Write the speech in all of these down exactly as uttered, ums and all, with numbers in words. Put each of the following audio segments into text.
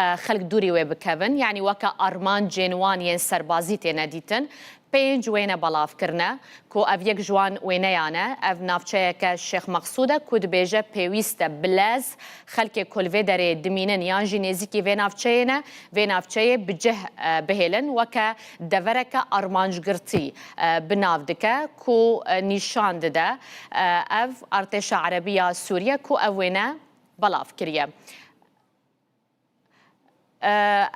e, xelk dûrî wê bikevin, yanî weke armancên wan yên serbazî têne dîtin. Pênc wêne belav kirine ku ev yek ji wan wêneyan e. Ev navçeyeke Şêx Meqsûd e ku dibêje pêwîst e bi lez xelkê ku li vê derê dimînin yan jî nêzîkî vê navçeyê ne, vê navçeyê bi cih, e, bihêlin, weke devereke armancgirtî, e, bi nav dike ku, e, nîşan dide, e, ev artêşa erebî ya Sûriye ku ev wêne belav kiriye. E,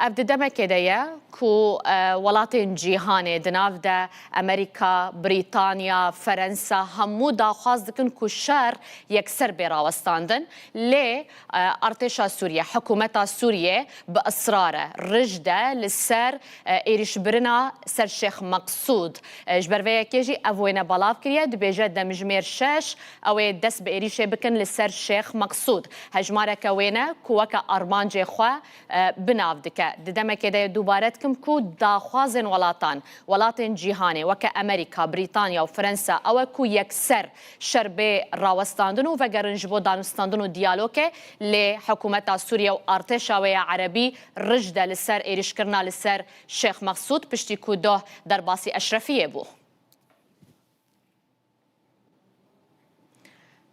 ev di demekê de ye ku, e, welatên cîhanê, di nav de Amerîka, Brîtanya, Ferensa, hemû daxwaz dikin ku şer yekser bê rawestandin. Lê, e, artêşa Sûriye, hikûmeta Sûriye bi israr e, rij de li ser, e, êrîşbirina ser Şêx Meqsûd. E, ji ber vê yekê jî ev wêne belav kiriye, dibêje demjimêr şeş ew ê dest bi êrîşê bikin li ser Şêx Meqsûd. Hejmareke wêne ku weke armancê xwe, e, bi nav dike. Di demekê de dubare dikim ku daxwazên welatan, welatên cîhanê weke Amerîka, Brîtanya û Fransa ew e ku yekser şer bê rawestandin û vegerin ji bo danûstandin û diyalogê, lê hikûmeta Sûriye û artêşa wê ya erebî rij de li ser êrîşkirina li ser Şêx Meqsûd, piştî ku doh derbasî Eşrefiyê bû.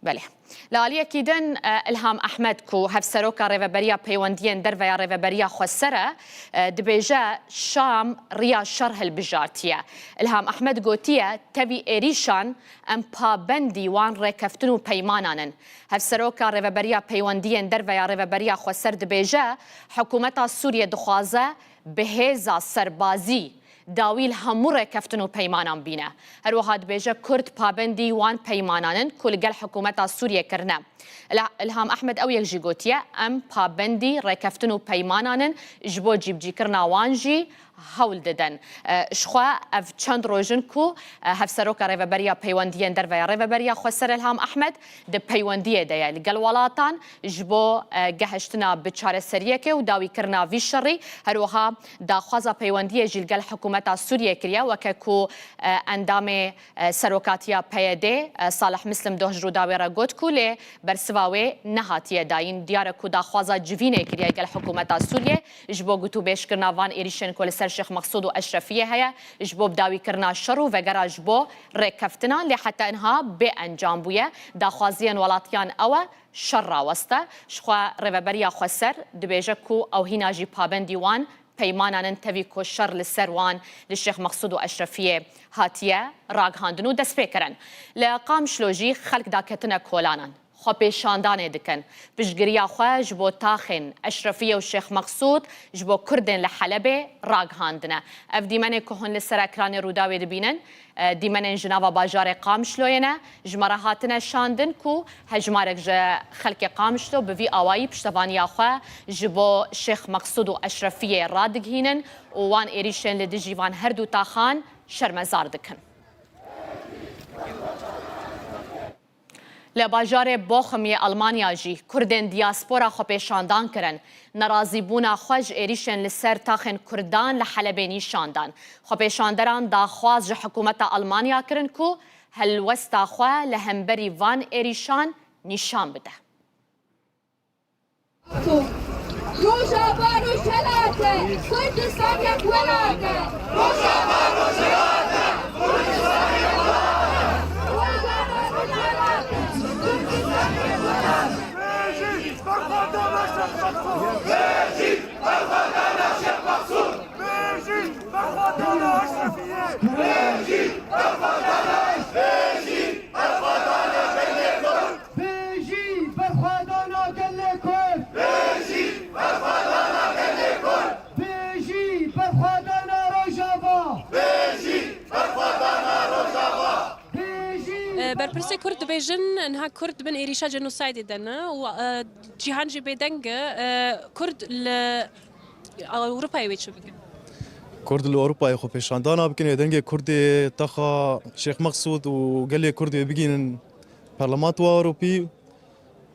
Belê. Li aliyekî din, e, Ilham Ehmed ku hevseroka Rêveberiya Peywendiyên Derve ya Rêveberiya Xweser e, e, dibêje Şam riya şer hilbijartiye. Ilham Ehmed gotiye, tevî êrîşan em pabendî wan rêkeftin û peymanan in. Hevseroka Rêveberiya Peywendiyên Derve ya Rêveberiya Xweser dibêje, hikûmeta Sûriye dixwaze bi hêza serbazî dawî li hemû rêkeftin û peymanan bîne. Her wiha dibêje Kurd pabendî wan peymanan in ku li gel hikûmeta Sûriye kirine. Ila-, Ilham Ehmed ew yek jî gotiye, em pabendî rêkeftin û peymanan in, ji bo cîbicîkirina wan jî hewl didin. E, ji xwe ev çend roj in ku, e, Hevseroka Rêveberiya Peywendiyên Derve ya Rêveberiya Xweser Ilham Ehmed di peywendiyê de ye li gel welatan ji bo, e, gehiştina bi çareseriyekê û dawîkirina vî şerî. Her wiha daxwaza peywendiyê jî li gel hikûmeta Sûriyê kiriye, weke ku, e, endamê, e, serokatiya P Y D, e, Salih Mislim doh ji Rûdawê re got ku lê bersiva wê nehatiye dayîn. Diyar e ku daxwaza civînê kiriye gel hikûmeta Sûriyê ji bo gotûbêjkirina van êrîşên ku li ser Şêx Meqsûd û Eşrefiyê heye, ji bo bidawîkirina şer û vegera ji bo rêkeftina, lê heta niha bê encam bûye. Daxwaziyên welatiyan ew e, şer raweste. Ji xwe Rêveberiya Xweser dibêje ku ew hîna jî pabendî wan peymanan in tevî ku şer li ser wan li Şêx Meqsûd û Eşrefiyê hatiye ragihandin û destpêkirin. Li Qamişlo jî xelk daketine kolanan, xwepêşandanê dikin. Piştgiriya xwe ji bo taxên Eşrefiyê û Şêx Meqsûd ji bo Kurdên li Helebê ragihandine. Ev dîmenê ku hûn li ser ekranê Rûdawê dibînin, e, dîmenên ji nava bajarê Qamişloyê ne. Ji me re hatine şandin ku hejmarek ji xelkê Qamişlo bi vî awayî piştevaniya xwe ji bo Şêx Meqsûd û Eşrefiyê radigihînin û wan êrîşên li dijî van her du taxan şermezar dikin. Li bajarê Bochum yê Almanya jî Kurdên diyaspora xwepêşandan kirin. Nerazîbûna xwe ji êrîşên li ser taxên Kurdan li Helebê nîşan dan. Xwepêşanderan daxwaz ji hikûmeta Almanya kirin ku helwesta xwe li hemberî van êrîşan nîşan bide. Rojava Rojhilat e, Kurdistan yek welat e. Rojava Rojhilat e, Kurdistan yek welat e. Rojava Rojhilat e, Kurdistan yek welat e. Bêjî berxwedana Şêx Meqsûd. Bêjî berxwedana Şêx Meqsûd. Bêjî berxwedana Eşrefiyê. Bêjî berxwedana, bêjî berxwedana gelê Kurd. Bêjî berxwedana gelê Kurd. Bêjî berxwedana gelê Kurd. Bêjî berxwedana Rojava. Bêjî berxwedana Rojava. Bêjî. E, berpirsê Kurd dibêjin, niha Kurd bin êrîşa jenosaydê de ne û, e, cîhan jî bêdeng e. E, Kurd li Ewropayê wê çi bikin? Kurd li Ewropayê xwe pêşandana bikin, wê dengê Kurdê texa Şêx Meqsûd û gelê Kurd wê bigînin Parlamentoya Ewropî,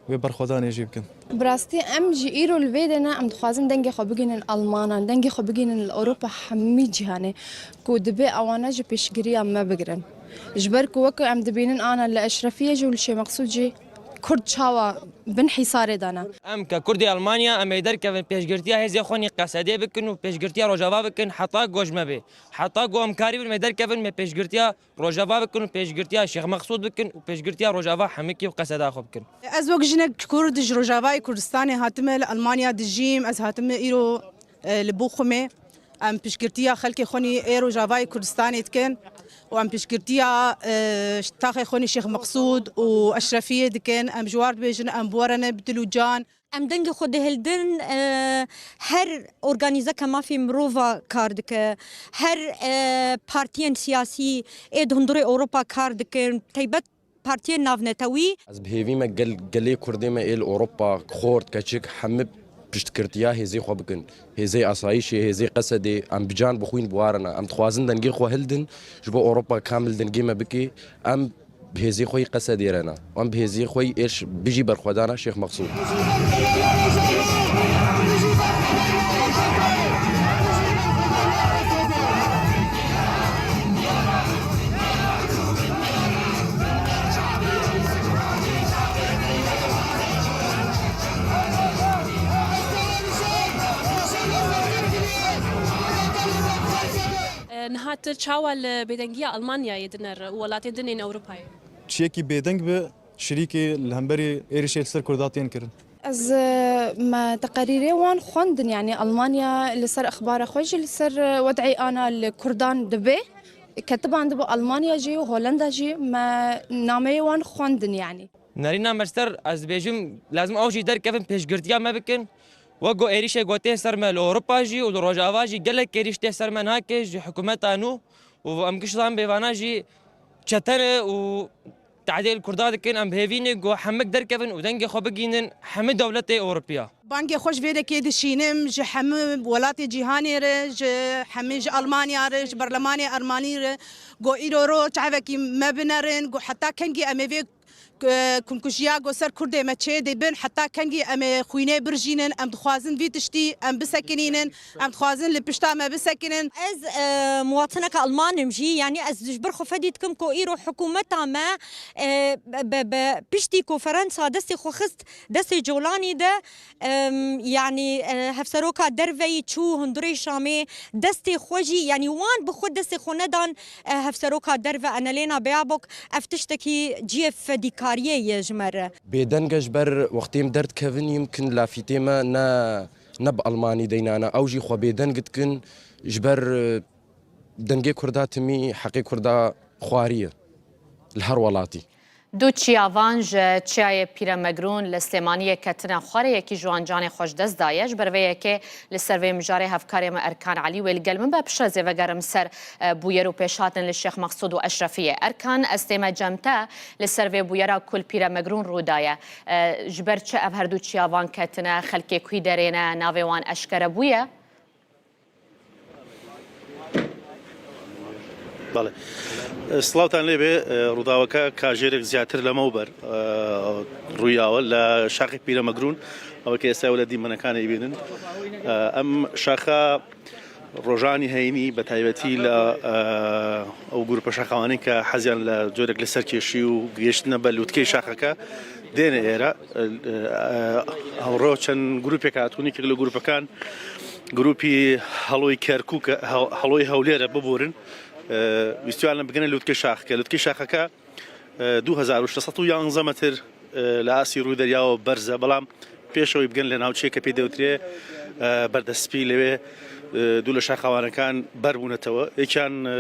wê berxwedanê jê bikin. Bi rastî em jî îro li vê de ne, em dixwazin dengê xwe bigînin Almanan, dengê xwe bigînin li Ewropa hemî cîhanê, ku dibê ewana ji pêşgiriya me bigirin. Ji ber ku weke em dibînin ana li Eşrefiyê jî û li Şêx Meqsûd jî Kurd çawa bin hîsarê de ne? Em ke Kurdê Elmanya, em ê derkevin pêşgirtiya hêzê xwe nî Qesedê bikin û pêşgirtiya Rojava bikin, heta ku ji me bê. Heta ku em karîbin me derkevin, me pêşgirtiya Rojava bikin û pêşgirtiya Şêx Mexsûd bikin û pêşgirtiya Rojava Hemikî û Qeseda xwe bikin. Ez wek jinek Kurd ji Rojavayê Kurdistanê hatime li Elmanya dijîm. Ez hatime îro, e, li Bochumê. Em piştgirtiya xelkê xwe nî ê Rojavayê Kurdistanê dikin û em piştgirtiya, e, taxê xwe nî Şêx Meqsûd û Eşrefiyê dikin. Em ji war dibêjin, em bi we re ne bi dil û can. Em dengê xwe dihildin, e, her organîzeke mafê mirova kar dike, her, e, partiyên siyasî ê di hundirê Ewropa kar dikin, taybet partiyên navnetewî. Ez bi hêvî me gel, gelê Kurdê me ê li Ewropa, xort, keçik, hemî piştgirtiya hêzê xwe bikin. Hêzê asayîşê, hêzê Qesedê, em bi can bi xwîn bi warine. Em dixwazin dengê xwe hildin, ji bo Ewropa kamil dengê me bike. Em bi hêzê xwe yî Qesedê re ne. Em bi hêzê xwe yî êş bijî berxwedana Şêx Meqsûd. Niha tu çawa li bêdengiya Almanyayê dinere û welatên din ên Ewropayê? Çiyekî bêdeng bi, şirîkî li hemberî êrişê li ser Kurda tên kirin. Ez, e, me teqerîrê wan xwendin, yanî Almanya li ser exbara xwe jî li ser, e, wed'ê ana li Kurdan dibe. Ketiban dibe Almanya jî û Holenda jî me nameyê wan xwendin, yanî. Nerîna me ser, ez dibêjim, lazim ew jî derkevin pêşgirtiya me bikin. Wek ku êrişê ku tên ser me li Ewropa jî û li Rojava jî gelek êriş tê ser me nake ji hikûmeta nû û em gişt zan bêvana jî çete ne û Tehdê li Kurda dikin, em bi hêvî ne ku hemik derkevin û dengê xwe bigihînin hemî dewletê Ewropiya. Bangê xwe ji vê dekê dişînim, ji hemî welatê cîhanê re, ji hemî ji Almanya re, ji berlemanê Ermanî re, ku îro roj çavekî me binerin, ku heta kengî em ê vê, e, kunkujiya ku ser Kurdê me çê dibin, heta kengî em ê xwînê birjînin, em dixwazin vî tiştî em bisekinînin. Em dixwazin li pişta me bisekinin. Ez, e, muwatineke Alman im jî, yanî ez ji ber xwe fedî dikim ku îro hikûmeta me, e, be, be, be, piştî konferansa destê xwe xist destê Colanî de, em, yanî, e, hevseroka derveyî çû hundirê Şamê, destê xwe jî, yanî wan bi xwe destê xwe nedan, e, hevseroka derve Annalena Baerbock, ev tiştekî cihê fedîkariyê ye ji me re. Bêdeng e ji ber wextê em derdikevin, yimkin lafîtê me ne ne bi Almanî deynane, ew jî xwe bêdeng dikin, ji ber, e, dengê Kurda timî, heqê Kurda xwarî ye li her welatî. Du çiyavan ji Çiyayê Pîremegrûn li Silêmaniyê ketine xwarê, yekî ji wan canê xwe ji dest daye. Ji ber vê yekê li ser vê mijarê hevkarê me Erkan Elî wê li gel min be. Piştre ez ê vegerim ser, e, bûyer û pêşhatin li Şêx Mexsûd û Eşrefiyê. Erkan, ez tême cem te, li ser vê bûyera ku li Pîremegrûn rû daye. E, ji ber çi ev her du çiyavan ketine, xelkê ku derê ne, navê wan eşkere bûye? بەڵێ. سڵاوتان لێبێ، ڕووداوەکە کاژێرێک زیاتر لەمەوبەر، ڕوویاوە لە شاخی پیرەمەگرون، ئەوە کە ئێستا لە دیمەنەکان ئەیبینن. ئەم شاخە ڕۆژانی هەینی بە تایبەتی لە، ئە، ئەو گروپە شاخەوانەی کە حەزیان لە جۆرێک لە سەرکێشی و گەیشتنە بە لووتکەی شاخەکە دێنە ئێرە. ئە، ئە، ئەمڕۆ چەند گروپێک هاتوون، یەکێک لە گروپەکان گروپی هەڵۆی کەرکووکە، هەڵ-، هەڵۆی هەولێرە ببورن. ئە، ویستویان لە بگەنە لووتکەی شاخەکە. لووتکەی شاخەکە دوو هەزار و شەش سەد و یانزە مەتر، ئە، لە ئاستی ڕووی دەریاوە بەرزە، بەڵام پێشەوەی بگەن لە ناوچەیە کە پێی دەوترێ، ئە، بەردەسپی. لەوێ، ئە، دوو لە شاخەوانەکان بەر بوونەتەوە. یەکیان، ئە،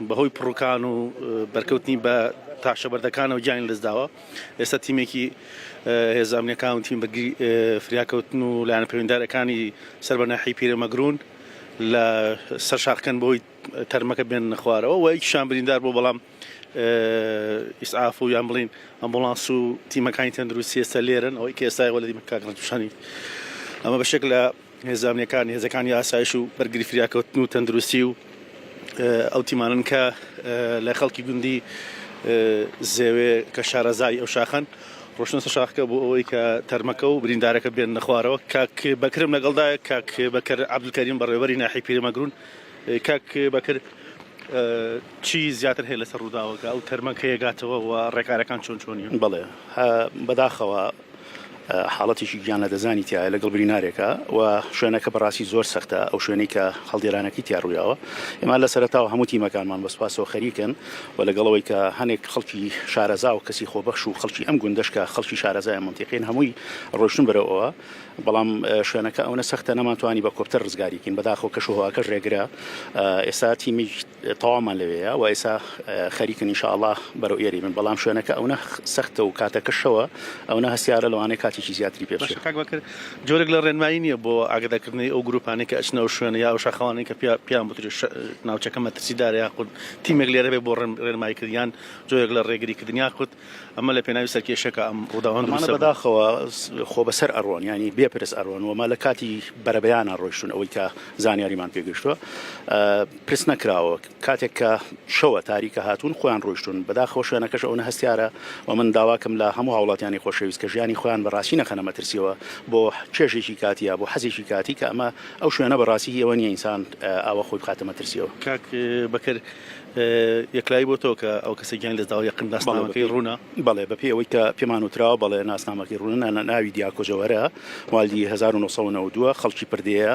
بەهۆی پڕووکان و، ئە، بەرکەوتنی بە تاشە بەردەکانەوە گیانی لەدەستداوە. ئێستا تیمێکی، ئە، هێزە ئەمنیەکان و تیم بەرگری، ئە، فریاکەوتن و لایەنە پەیوەندارەکانی سەر بە ناحیەی پیرەمەگرون لە سەر شاخەکەن بەهۆی تەرمەکە بێننە خوارەوە و یەکیشان بریندار بوو، بەڵام، ئە، ئیسعاف و یان بڵین ئەمبوڵانس و تیمەکانی تەندروستی ئێستا لێرن، ئەوەی کە ئێستا وەلە دیمە کاک ڕەتوشانی. ئەمە بەشێک لە هێزە ئەمنیەکانی، هێزەکانی ئاسایش و بەرگری فریاکەوتن و تەندروستی و، ئە، ئەو تیمانن کە، ئە، لە خەڵکی گوندی، ئە، زێوێ کە شارەزای ئەو شاخەن، ڕۆشتنە سەر شاخەکە بۆ ئەوەی کە تەرمەکە و بریندارەکە بێننە خوارەوە. کاک بەکرم لەگەڵدایە، کاک بەکر عەبدولکەریم، بەڕێوەبەری ناحیەی پیرەمەگرون. ئە، کاک بەکر، چی زیاتر هەیە لەسەر ڕووداوەکە، ئەو تەرمەکەیە گاتەوە و ڕێکارەکان چۆن چۆنیە؟ بەڵێ، بەداخەوە حاڵەتێکی گیان لە دەزانی تایە لەگەڵ برینارێکە و شوێنەکە بەڕاستی زۆر سەختە، ئەو شوێنەی کە هەڵدێرانەکەی تیا ڕوویاوە. ئێمە لە سەرەتاوە هەموو تیمەکانمان بە سوپاسەوە خەریکن و لەگەڵەوەی کە هەنێک خەڵکی شارەزا و کەسی خۆبەخش و خەڵکی ئەم گوندەش کە خەڵکی شارەزای ئەم منتیقین هەمووی ڕۆشتن بەرەوەوە. بەڵام شوێنەکە ئەوەنە سەختە نەمانتوانی بە کۆپتەر ڕزگاری بکەین، بەداخەوە کەش و هەواکەش ڕێگرە. ئێستا تیمی تەوامان لەوەیە و ئێستا خەریکن ئینشاءاللە بەرەو ئێرە بن، بەڵام شوێنەکە ئەوەنە سەختە و کاتەکەشەوە ئەوەنە هەستیارە لەوانەیە کاتێکی زیاتری پێ بچێت. کاک بەکر، جۆرێک لە ڕێنمایی نییە بۆ ئاگادارکردنی ئەو گروپانەی کە ئەچنە ئەو شوێنە یا ئەو شاخەوانەی کە پێیان بترێت ناوچەکە مەترسیدارە، یاخود تیمێک لێرە بێ بۆ ڕێنماییکردن یان جۆرێک لە ڕێگریکردن، یاخود ئەمە لە پێناوی سەرکێشەکە ئەم ڕووداوە ئەمانە بەداخەوە خۆ بەسەر ئەڕۆن، ینی بێ پرس ئەڕۆن و مە لە کاتی بەرەبەیانە ڕۆیشتون، ئەوەی کە زانیاریمان پێگەشتووە پرس نەکراوە. کاتێک کە شەوە تاریکە هاتوون خۆیان ڕۆیشتون، بەداخەوە شوێنەکەش ئەوەنە هەستیارە و من داواکەم لە هەموو هاوڵاتیانی خۆشەویست کە ژیانی خۆیان بەڕاستی نەخەنە مەترسیەوە بۆ کێشێکی کاتیە، بۆ حەزێکی کاتی، کە ئەمە ئەو شوێنە بەڕاستی ئەوە نیە ئینسان ئاوە خۆی بخاتە مەترسیەوە. کاک بەکر، یەکلایی بۆ تۆ کە ئەو کەسە گیانی لەداوە یەقین ناسنامەکەی ڕوونە. بەڵێ، بە پێی ئەوەی کە پێمان وتراوە، بەڵێ، ناسنامەکەی ڕوونە، ناوی دیاکۆ جەوەرە، موالدی هەزار و نۆ سەد و نەوەد و دووە، خەڵکی پردەیە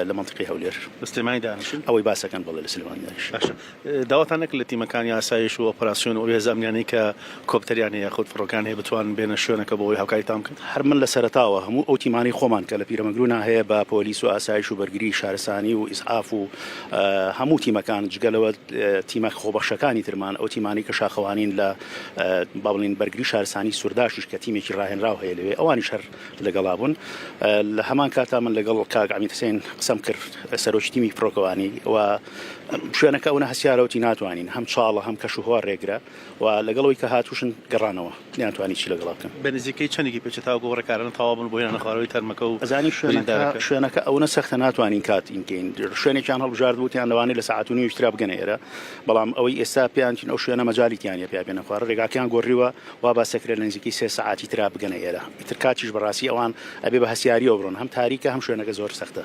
لە مەنتقی هەولێر. لە سلێمانی دانیشن؟ ئەوەی باسەکەن، بەڵێ، لە سلێمانی دانیشن. داواتان نەکرد لە تیمەکانی ئاسایش و ئۆپەراسیۆن و ئەو هێزە ئەمنیانەی کە کۆپتەریان هەیە یاخود فڕۆکان هەیە بتوان بێنە شوێنەکە بۆ ئەوەی هاوکاریتان بکەن؟ هەر من لە سەرەتاوە هەموو ئەو تیمانەی خۆمان کە لە پیرەمەگرونا هەیە بە پۆلیس و ئاسایش و بەرگری شارستانی و ئیسعاف و هەموو تیمەکان جگە لەوە تیمە خۆبەخشەکانی ترمان، ئەو تیمانەی کە شاخەوانین لە با بڵێین بەرگری شارستانی سورداشیش کە تیمێکی ڕاهێنراو هەیە لەوێ، ئەوانیش هەر لەگەڵا بوون. لە هەمان کاتا من لەگەڵ کاک عەمید حسێن قسەم کرد، سەرۆکی تیمی فڕۆکەوانی، و شوێنەکە ئەوەنە هەستیارە وتی ناتوانین، هەم چاڵە هەم کەش و هەوا ڕێگرە و لەگەڵ ئەوەی کە هاتووشن گەڕانەوە، نەیانتوانی چی لەگەڵا بکەن. بە نزیکەی چەندێکی پێچێت تاوەکو ئەو ڕێکارانە تەواو بن بۆ هێنانە خوارەوەی تەرمەکە و بریندارەکە؟ ئەزانی شوێنەکە، شوێنەکە ئەوەنە سەختە ناتوانین کات ئینکەین. شوێنێکیان هەڵبژاردبوو وتیان لەوانەیە لە سەعات و نیویش ترا بگەنە ئێرە، بەڵام ئەوەی ئێستا پێیان چین ئەو شوێنە مەجالی تیانە پیا بێنە خوارە، ڕێگاکەیان گۆڕیوە، وا باسە کرێ لە نزیکەی سێ سەعاتی ترا بگەنە ئێرە. ئیتر کاتیش بەڕاستی ئەوان ئەبێ بە هەستیاریەوە بڕۆن، هەم تاریکە هەم شوێنەکە زۆر سەختە.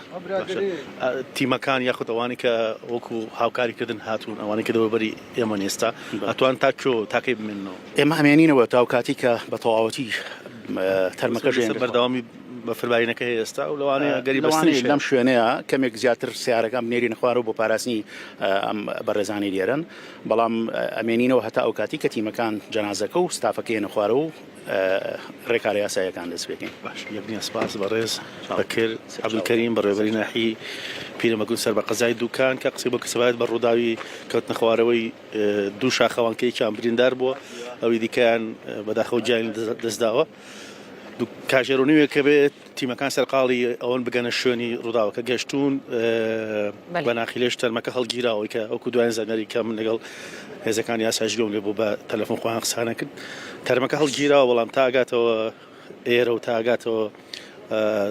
تیمەکان یاخود ئەوانی کە وەکو هاوکاریکردن هاتوون، ئەوانی کە دەوروبەری ئێمەن ئێستا، ئەتوان تا کۆ تاکەی بمێنەوە؟ ئێمە ئەمێنینەوە تا و کاتی کە بە تەواوەتی تەرمەکە ژێن. بەردەوامی بە فربارینەکە هەیە ئێستا و لەوانەیە گەری بەستنی لەوانەیە لەم شوێنەیە کەمێک زیاتر سیارەکان بنێرینە خوارەوە بۆ پاراستنی ئەم بەڕێزانی لێرەن، بەڵام ئەمێنینەوە هەتا ئەو کاتی کە تیمەکان جەنازەکە و ستافەکەی هێنە خوارەوە و ڕێکارە یاساییەکان دەست پێکەین. باش، یەک نیە. سپاس بەڕێز بەکر عەبدولکەریم، بەڕێوەبەری ناحیەی پیرەمەگروون سەر بە قەزای دووکان، کە قسەی بۆ کەسەبایەت بە ڕووداوی کەوتنە خوارەوەی دوو شاخەوانکەیەکیان بریندار بووە، ئەوی دیکەیان بەداخەوە گیانی دەستداوە. کاژێر و نیوێک کە بێت تیمەکان سەرقاڵی ئەوەن بگەنە شوێنی ڕووداوەکە گەشتون. بە ناخیلێش تەرمەکە هەڵگیراوەی کە ئەوکو دوایان زانیاری کە من لەگەڵ هێزەکانی ئاسایش گوێم لێ بوو بە تەلەفۆن خۆیان قسانە کرد. تەرمەکە هەڵگیراوە، بەڵام تا ئەگاتەوە ئێرە و تا ئەگاتەوە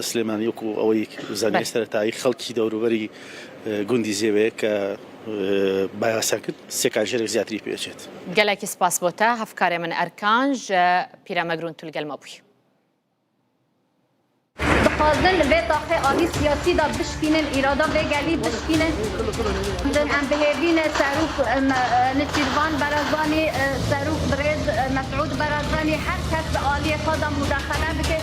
سلێمانی، وەکو ئەوەی زانیاری سەرەتایی خەڵکی دەوروبەری گوندی زێوێ کە بایاسە کرد، سێ کاژێرێک زیاتری پێچێت. گەلێکی سپاس بۆ تە هەفکارێ من ئەرکان ژە پیرەمەگرون تولگەل مەبووی. Dixwazin li vê taxê alî siyasî de bişkînin, îrada vê gelî bişkînin. Em bi hêvî ne serok Nêçîrvan Barzanî, serok birêz Mesûd Barzanî, her kes bi aliyê xwe de mudaxele bike.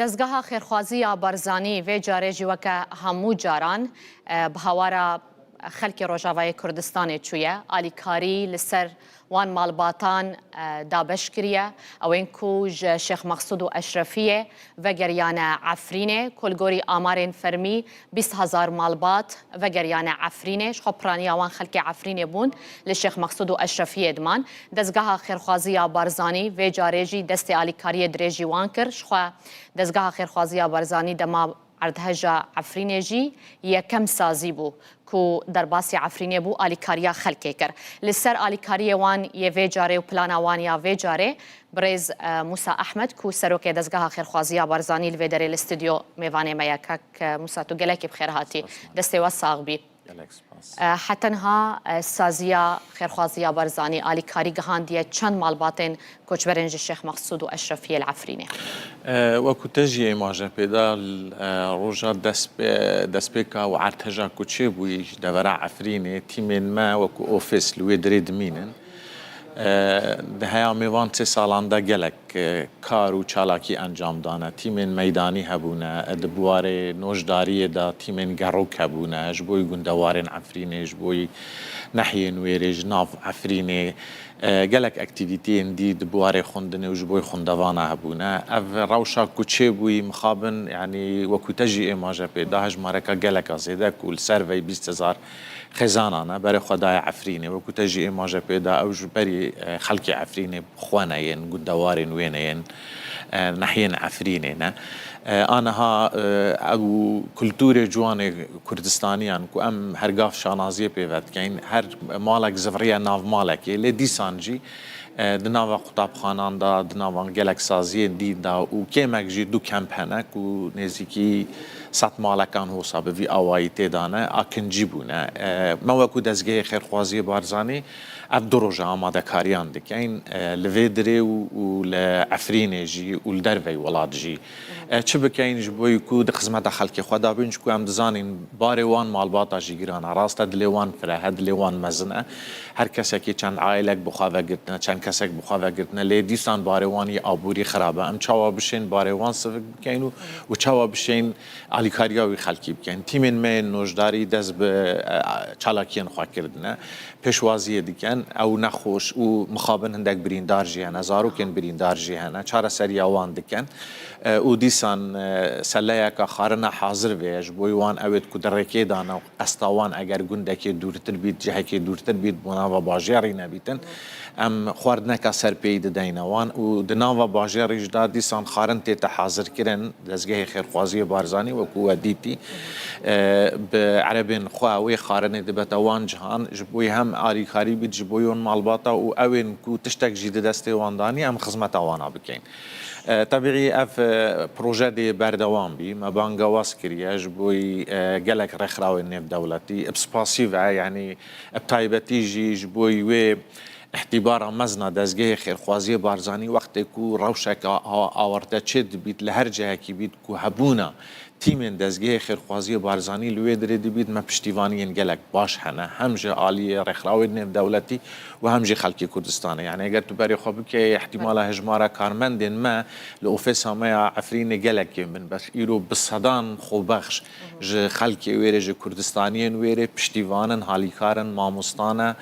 Dezgeha Xêrxwaziya Barzanî vê carê jî weke hemû caran bi hawara xelkê Rojavayê Kurdistanê çûye, alîkarî li ser wan malbatan dabeş kiriye, ew ên ku ji Şêx Mexsûd û Eşrefiyê vegeriyane Efrînê, ku li gorî amarên fermî bîst hezar malbat vegeriyane Efrînê, ji xwe piraniya wan xelkê Efrînê bûn, li Şêx Mexsûd û Eşrefiyê diman. Dezgeha Xêrxwaziya Barzanî vê carê jî destê alîkariyê dirêjî wan kir. Ji xwe Dezgeha Xêrxwaziya Barzanî dema erdheja Efrînê jî yekem sazî bû ku derbasî Efrînê bû, alîkariya xelkê kir. Li ser alîkariyê wan yê vê carê û plana wan ya vê carê birêz Musa Ehmed ku serokê Dezgeha Xêrxwaziya Barzanî li vê derê li stûdyo mêvanê me ye. Kak Musa, tu gelekî bi xêr hatî. Destê we sax bî. Gelek spas. E, heta niha, e, saziya Xêrxwaziya Barzanî alîkarî gihandiye çend malbatên koçberên ji Şêx Mexsûd û Eşrefiyê li Efrînê? E, wekû te jî êmaje pê da, e, roja destpê-, destpêka û erteja ku çêbûyî ji devera Efrînê, tîmên me wekû ofîs li wê dirê dimînin. E, di heyamê van sê salan de gelek, e, kar û çalakî encam dane. Tîmên meydanî hebûne, e, di biwarê nojdariyê de tîmên gerok hebûne, ji bo gundewarên Efrînê, ji bo nehiyên wêrê, ji nav Efrînê, e, gelek aktîvîtiyên dî di biwarê xwendinê û ji bo xwendevana hebûne. Ev rewşa ku çêbûyî mixabin, yanî wekû te jî êmaje pê da, hejmareka geleka zêde ku li ser vey bîst hezar xêzanan e, berê xwe daye Efrînê. Wekû te jî êmaje pê da, ew ji berî, e, xelkê Efrînê xwe ne yên, gundewarên wê ne yên, e, nehiyên Efrînê ne. E, aniha, e, ew kulturê ciwanê Kurdistaniyan ku em her gav şanaziyê pê ve dikeyn, her malek zivriye nav malekê, lê dîsan jî, e, di nava qutabxanan de, di nava gelek saziyên dî de û kêmek jî du kemp hene ku nêzîkî sed malekan hosa bi vî awayî tê de ne, a kincî bûne. E, me wekû dezgehê Xêrxwaziyê Barzanî ev du roja amadekariyan dikeyn, e, li vê dirê û, û li Efrînê jî û li dervey welat jî. E, çi bikeyn ji bo ku di xizmeta xelkê xwe de bin, ji ku em dizanin barê wan malbata jî giran e. Rast e, dilê wan fireh e, dilê wan mezin e. Her kesekî çend ailek bi xwe ve girtine, çend kesek bi xwe ve girtine, lê dîsan barê wan yê aborî xirab e. Em çawa bişên barê wan sivik bikeyn û, û çawa bişên alîkariya wî xelkî bikeyn? Tîmên me yên nojdarî dest bi, e, çalakiyên xwe kirdine. Pêşwaziyê dikin, ew nexweş û mixabin hindek birîndar jî hene, zarokên birîndar jî hene, çareseriya wan dikin. E, û dîsan, e, seleyeka xarina hazir vê ye, ji bo wan ewêt ku di rêkê de ne û esta wan eger gundekê dûrtir bît, cihekê dûrtir bît, bo nava bajêrî nebîtin, em xwarineka serpêyî dideyne wan û di nava bajêrî jî de dîsan xarin tête hazirkirin. Dezgehê Xêrxwaziyê Barzanî wekû we dîtî, e, bi erebên xwe wê xarinê dibete wan cihan, ji bo hem alîkarî bît, ji bo yon malbata û ewên ku tiştek jî di destê wan danî, em xizmeta wana bikeyn. E, tebîî ev, e, proje dê berdewam bî. Me bangewaz kiriye ji bo, e, gelek rêxrawên nêvdewletî, bi spasî ve, yanî bi taybetî jî ji bo wê îhtîbara mezin a Dezgehê Xêrxwaziyê Barzanî, wextê ku rewşeke a-, awarte çê dibît, li her cihekî bît ku hebûna tîmên Dezgehê Xêrxwaziyê Barzanî li wê dirê dibît, me piştîvaniyên gelek baş hene, hem ji aliyê rêxrawên nêvdewletî û hem jî xelkê Kurdistanê. Yanî eger tu berê xwe bikeyê, îhtîmala hejmara karmendên me li ofêsa me ya Efrînê gelek kêm bin, bes îro bi sedan xwebexş ji xelkê wêrê, ji Kurdistaniyên wêrê piştîvan in, halîkar in, mamosta ne,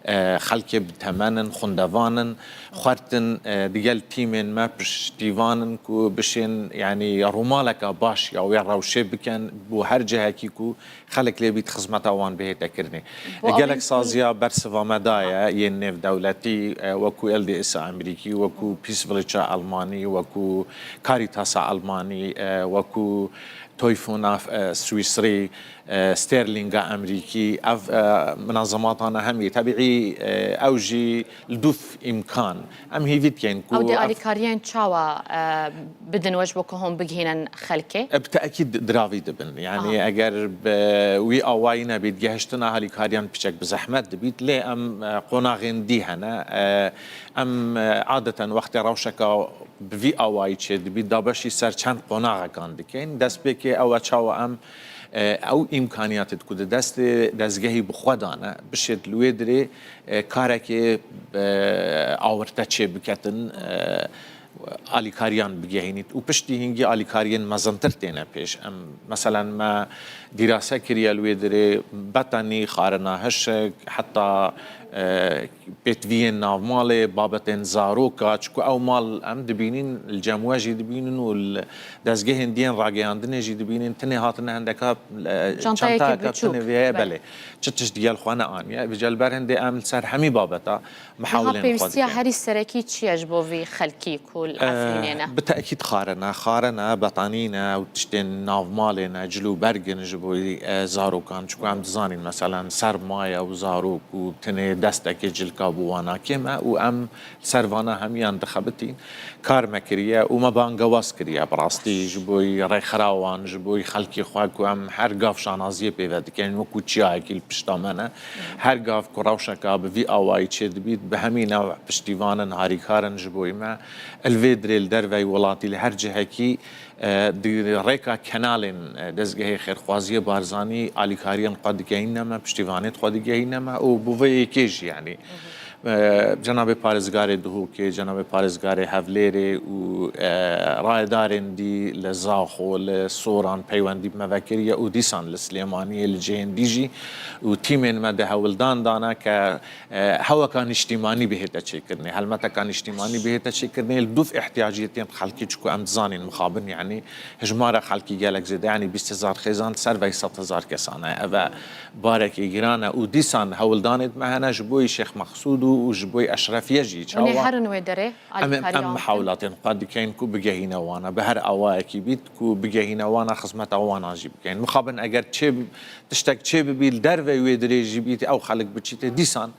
e, xelkê bi temen in, xwendevan in, xwert in, e, digel tîmên me piştîvan in ku bişên, yanî rûmaleka baş ya wê rewşê bikin bo her cihekî ku xelk lê bît xizmeta wan bihête kirinê. Bo E, gelek alî- saziya bersiva me daye yên nêvdewletî, e, wekû L D S a Amerîkî, wekû Peace Village a Elmanî, wekû Caritas a Elmanî, e, wekû Toyfona, e, Swîsrî, e, Sterlinga Amerîkî, ev, e, minazematan e hemî. Tebîî, e, ew jî li dûf îmkan. Em hîvî dikeyn ku Ew dê ev alîkariyên çawa, e, bidin we ji bo ku hûn bigihînin xelkê? E, bi te'kîd diravî dibin. Yanî Aha. eger bi wî awayî nebît, gehiştina alîkariyan piçek bi zehmet dibît. Lê em, e, qonaxên dî hene. E, em, e, adeten wextê rewşeka bi vî awayî çê dibît, dabeşî ser çend qonaxekan dikeyn. Destpêkê ew e çawa em, e, ew îmkaniyatê ku di destê dezgehî bi xwe dane, bişêt li wê dirê, e, karekê, e, awirte çê biketin, e, alîkariyan bigehînît û piştî hingî alîkariyên mezintir têne pêş. Em, meselen, me dîrase kiriye li wê dirê betenî, xarina hişk, heta, e, pêtiviyên navmalê, babetên zaroka, çiku ew mal em dibînin, li cem we jî dibînin û li dezgehên diyên ragihandinê jî dibînin, tinê hatine hendeka, e, Çantayekî çantayeka biçûk. Tinê vê ye, Belê. belê. Çi tişt digel xwe neaniye. Vêca li ber hindê em li ser hemî babeta Niha mihawilên xwe pêwîstiya dikin. herî serekî çi ye ji bo vî xelkî ku Efrînê ne? Bi tekîd xarine, xarine, betanî ne û tiştên navmalê ne, cil û berg in ji bo, e, zarokan. Çiku em dizanin, meselen, sermaye û zarok û tinê destekê cilka bo wana kêm e û em li ser vana hemiyan dixebitîn. Kar me kiriye û me bangewaz kiriye, bi rastî, ji bo rêxirawan, ji bo xelkê xwe ku em her gav şanaziyê pê ve dikein, wekû çiyayekî li pişta me ne. Her gav ku rewşeka bi vî awayî çêdibît, bi hemî new piştîvan in, harîkar in ji bo me. Li vê dirê li derveyî welatî li her cihekî, e, di rêka kenalên, e, dezgehê xêrxwaziyê Barzanî alîkariyên xwe digehîne me, piştîvanêt xwe digehîne me û bi vê yekê jî, yanî, e, cenabê parêzgarê Duhokê, cenabê parêzgarê Hevlêrê û, e, rayedarên dî li Zaxo, li Soran peywendî bi me vekiriye û dîsan li Silêmaniyê li cihên dî jî û tîmên me di hewldan dane ke e, heweka niştîmanî bihête çêkirinê, helmeteka niştîmanî bihête çêkirinê, li dûv ihtiyaciyetên xelkî, çiku em dizanin mixabin, yanî hijmara xelkî gelek zêde, yanî bîst hezar xêzan ser vey sed hezar kesan e. Ev e barekê giran e û dîsan hewldanêt me hene ji bo Şêx Mexsûd û, û ji bo Eşrefiye jî. Hûn ê çawa? Herin wê derê? Em, em alîkariya wan bikin? Mihawlatên xwe dikeyn ku bigehîne wana, bi her awayekî bît ku bigehîne wana, xizmeta wana jî bikeyn. Mixabin eger çê Tiştek çê bibî, li dervey wê dirêjî bît, ew xelk biçîtê, dîsan,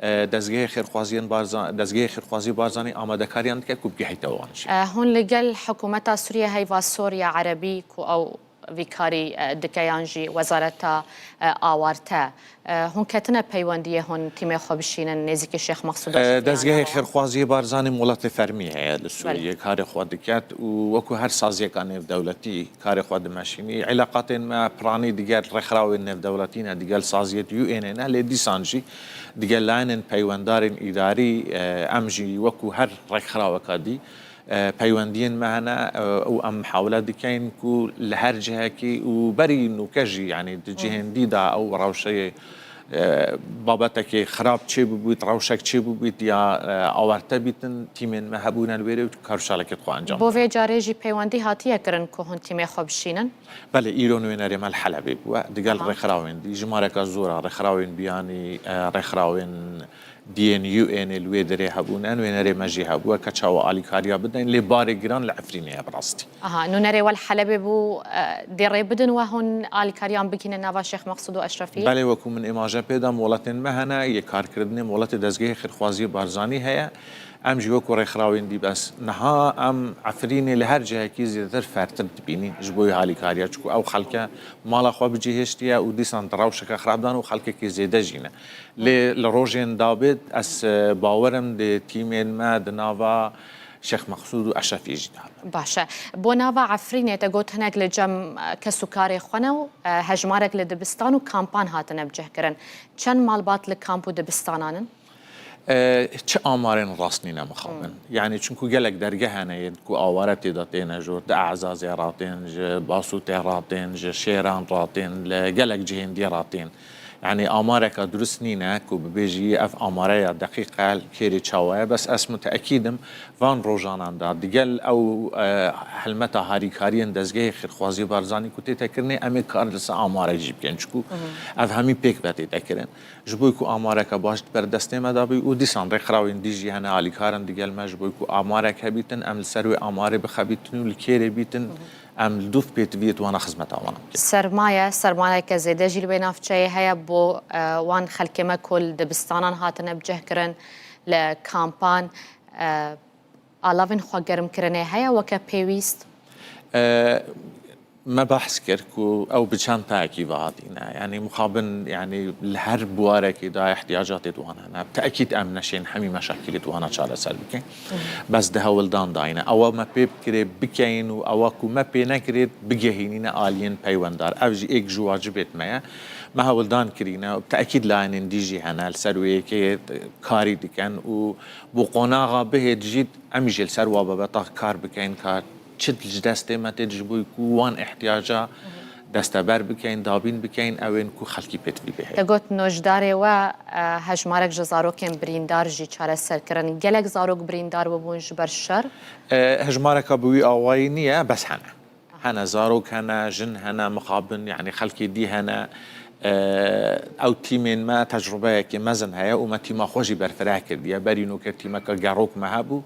e, dezgehê xêrxwaziyên Barzan-, dezgehê xêrxwazî Barzanî amadekariyan dike ku bigehîte wan jî. E, hûn li gel hikûmeta Sûriye heyva Soriya Erebî ku ew vî karî, e, dike yan jî wezareta, e, awarte, e, hûn ketine peywendiyê hûn tîmê xwe bişînin nêzîkî Şêx Mexsûd û E, Eşrefiyê dezgehê yan? Xêrxwaziyê Barzanî molatê fermî heye li Sûriyê, belê, karê xwe diket û wekû her saziyeka nêvdewletî karê xwe dimeşînî. Îlaqatên me piranî digel rêxirawên nêvdewletî ne, digel saziyêt U N ê ne, lê dîsan jî digel layenên peywendarên îdarî, e, em jî wekû her rêxiraweka dî, e, peywendiyên me hene, e, û em mihawile dikeyn ku li her cihekî û berî nûke jî, yanî di cihên dî de ew rewşeyê e, babetekê xirab çêbibûyt, rewşek çêbûbûyt ya, e, awarte bîtin, tîmên me hebûne li wêrê û karûşalekêt xwe encam Bo didin. Vê carê jî peywendî hatiye kirin ku hûn tîmê xwe bişînin? Belê, îro nûnerê me li Helebê bûye. Digel Aha. rêxirawên dî, jimareka zor a rêxirawên biyanî, e, rêxirawên diyên U N ê li wê derê hebûne, nûnerê me jî hebûye, ke çawa alîkariya bideyn, lê barê giran li Efrînê ye bi rastî. Aha, nûnerê we li Helebê bû, e, dê rê bidin we hûn alîkariyan bigihînin nava Şêx Mexsûd û Eşrefiyê? Belê, wekû min îmaje pê da, moletên me hene, yê karkirinê moletê dezgehê xêrxwaziyê Barzanî heye. Em jî wekû rêxirawên dî bes. Niha em Efrînê li her cihekî zêdetir fertir dibînîn ji bo alîkariya, çiku ew xelke mala xwe bicihêştiye û dîsan di rewşeke xirab dan û xelkekî zêde jî ne. Lê li rojên dabêt ez, e, bawer im dê tîmên me di nava Şêx Mexsûd û Eşrefiyê jî de hebe. Baş e. Bo nava Efrînê te got hinek li cem, e, kes û karê xwe ne û, e, hejmarek li dibistan û kampan hatine bicihkirin. Çend malbat li kamp û dibistanan in? E, çi amarên rast nîne mixabin. Hmm. Yanî çunku gelek dergeh hene yên ku aware tê de têne jor, di Ezazê ratên, ji Basûtê ratên, ji Şêran ratên, li gelek cihên dî ratên. Yanî amareka durist nîne ku bibêjî ev amareya deqîqe li kêrê çawa ye, bes ez muteekîd im van rojanan de digel ew, e, helmeta harîkariyên dezgehê xêrxwazî Barzanî ku tête kirinê, em ê kar li ser amarek jî bikin, çiku Mhm. ev hemî pêk ve tête kirin. Ji bo ku amareke baş di ber destê me de bî û dîsan rêxirawên dî jî hene alîkar in digel me, ji bo ku amarek hebîtin, em li ser wê amarê bixebîtin û li kêrê bîtin, Mhm. em li dûv pêtiviyê di wana xizmeta wan bikin. Sermaye, sermayeke zêde jî li wê navçeyê heye bo, e, wan xelkê me ku li dibistanan hatine bicihkirin, li kampan, e, alavên xwegermkirinê heye weke pêwîst? E, me behs kir ku ew bi çentayekî ve hatîne. Yanî mixabin, yanî li her buwarekî de ihtiyacatê di wan hene. Bi teekîd em neşên hemî meşakilê di wana çareser bikin. Mhm. Bes di hewldan dayne. Ewa me pê bikirê bikeyin û ewa ku me pê nekirê bigehînîne aliyên peywendar. Ev jî êk ji wacibêt me ye. Me hewldan kirîne. Bi teekîd layenên dî jî hene. Li ser wê yekê karî dikin û bo qonaxa bihêt jî em jî li ser wa babeta kar bikeyin ka çi ji destê me tê ji bo ku wan ihtiyaca desteber bikeyin, dabîn bikeyin, ew ên ku xelkî pêtivî bihê. Te got nojdarê we, e, hejmarek ji zarokên birîndar jî çareser kirin. Gelek zarok birîndar bibûn ji ber şer? E, hejmareka bi wî awayî niye, bes hene. Hene zarok hene, jin hene, mixabin, yanî xelkê dî hene. E, ew tîmên me tecrubeyekê mezin heye û me tîma xwe jî berfireh kirdiye. Berî nûke tîmeke gerok me hebû.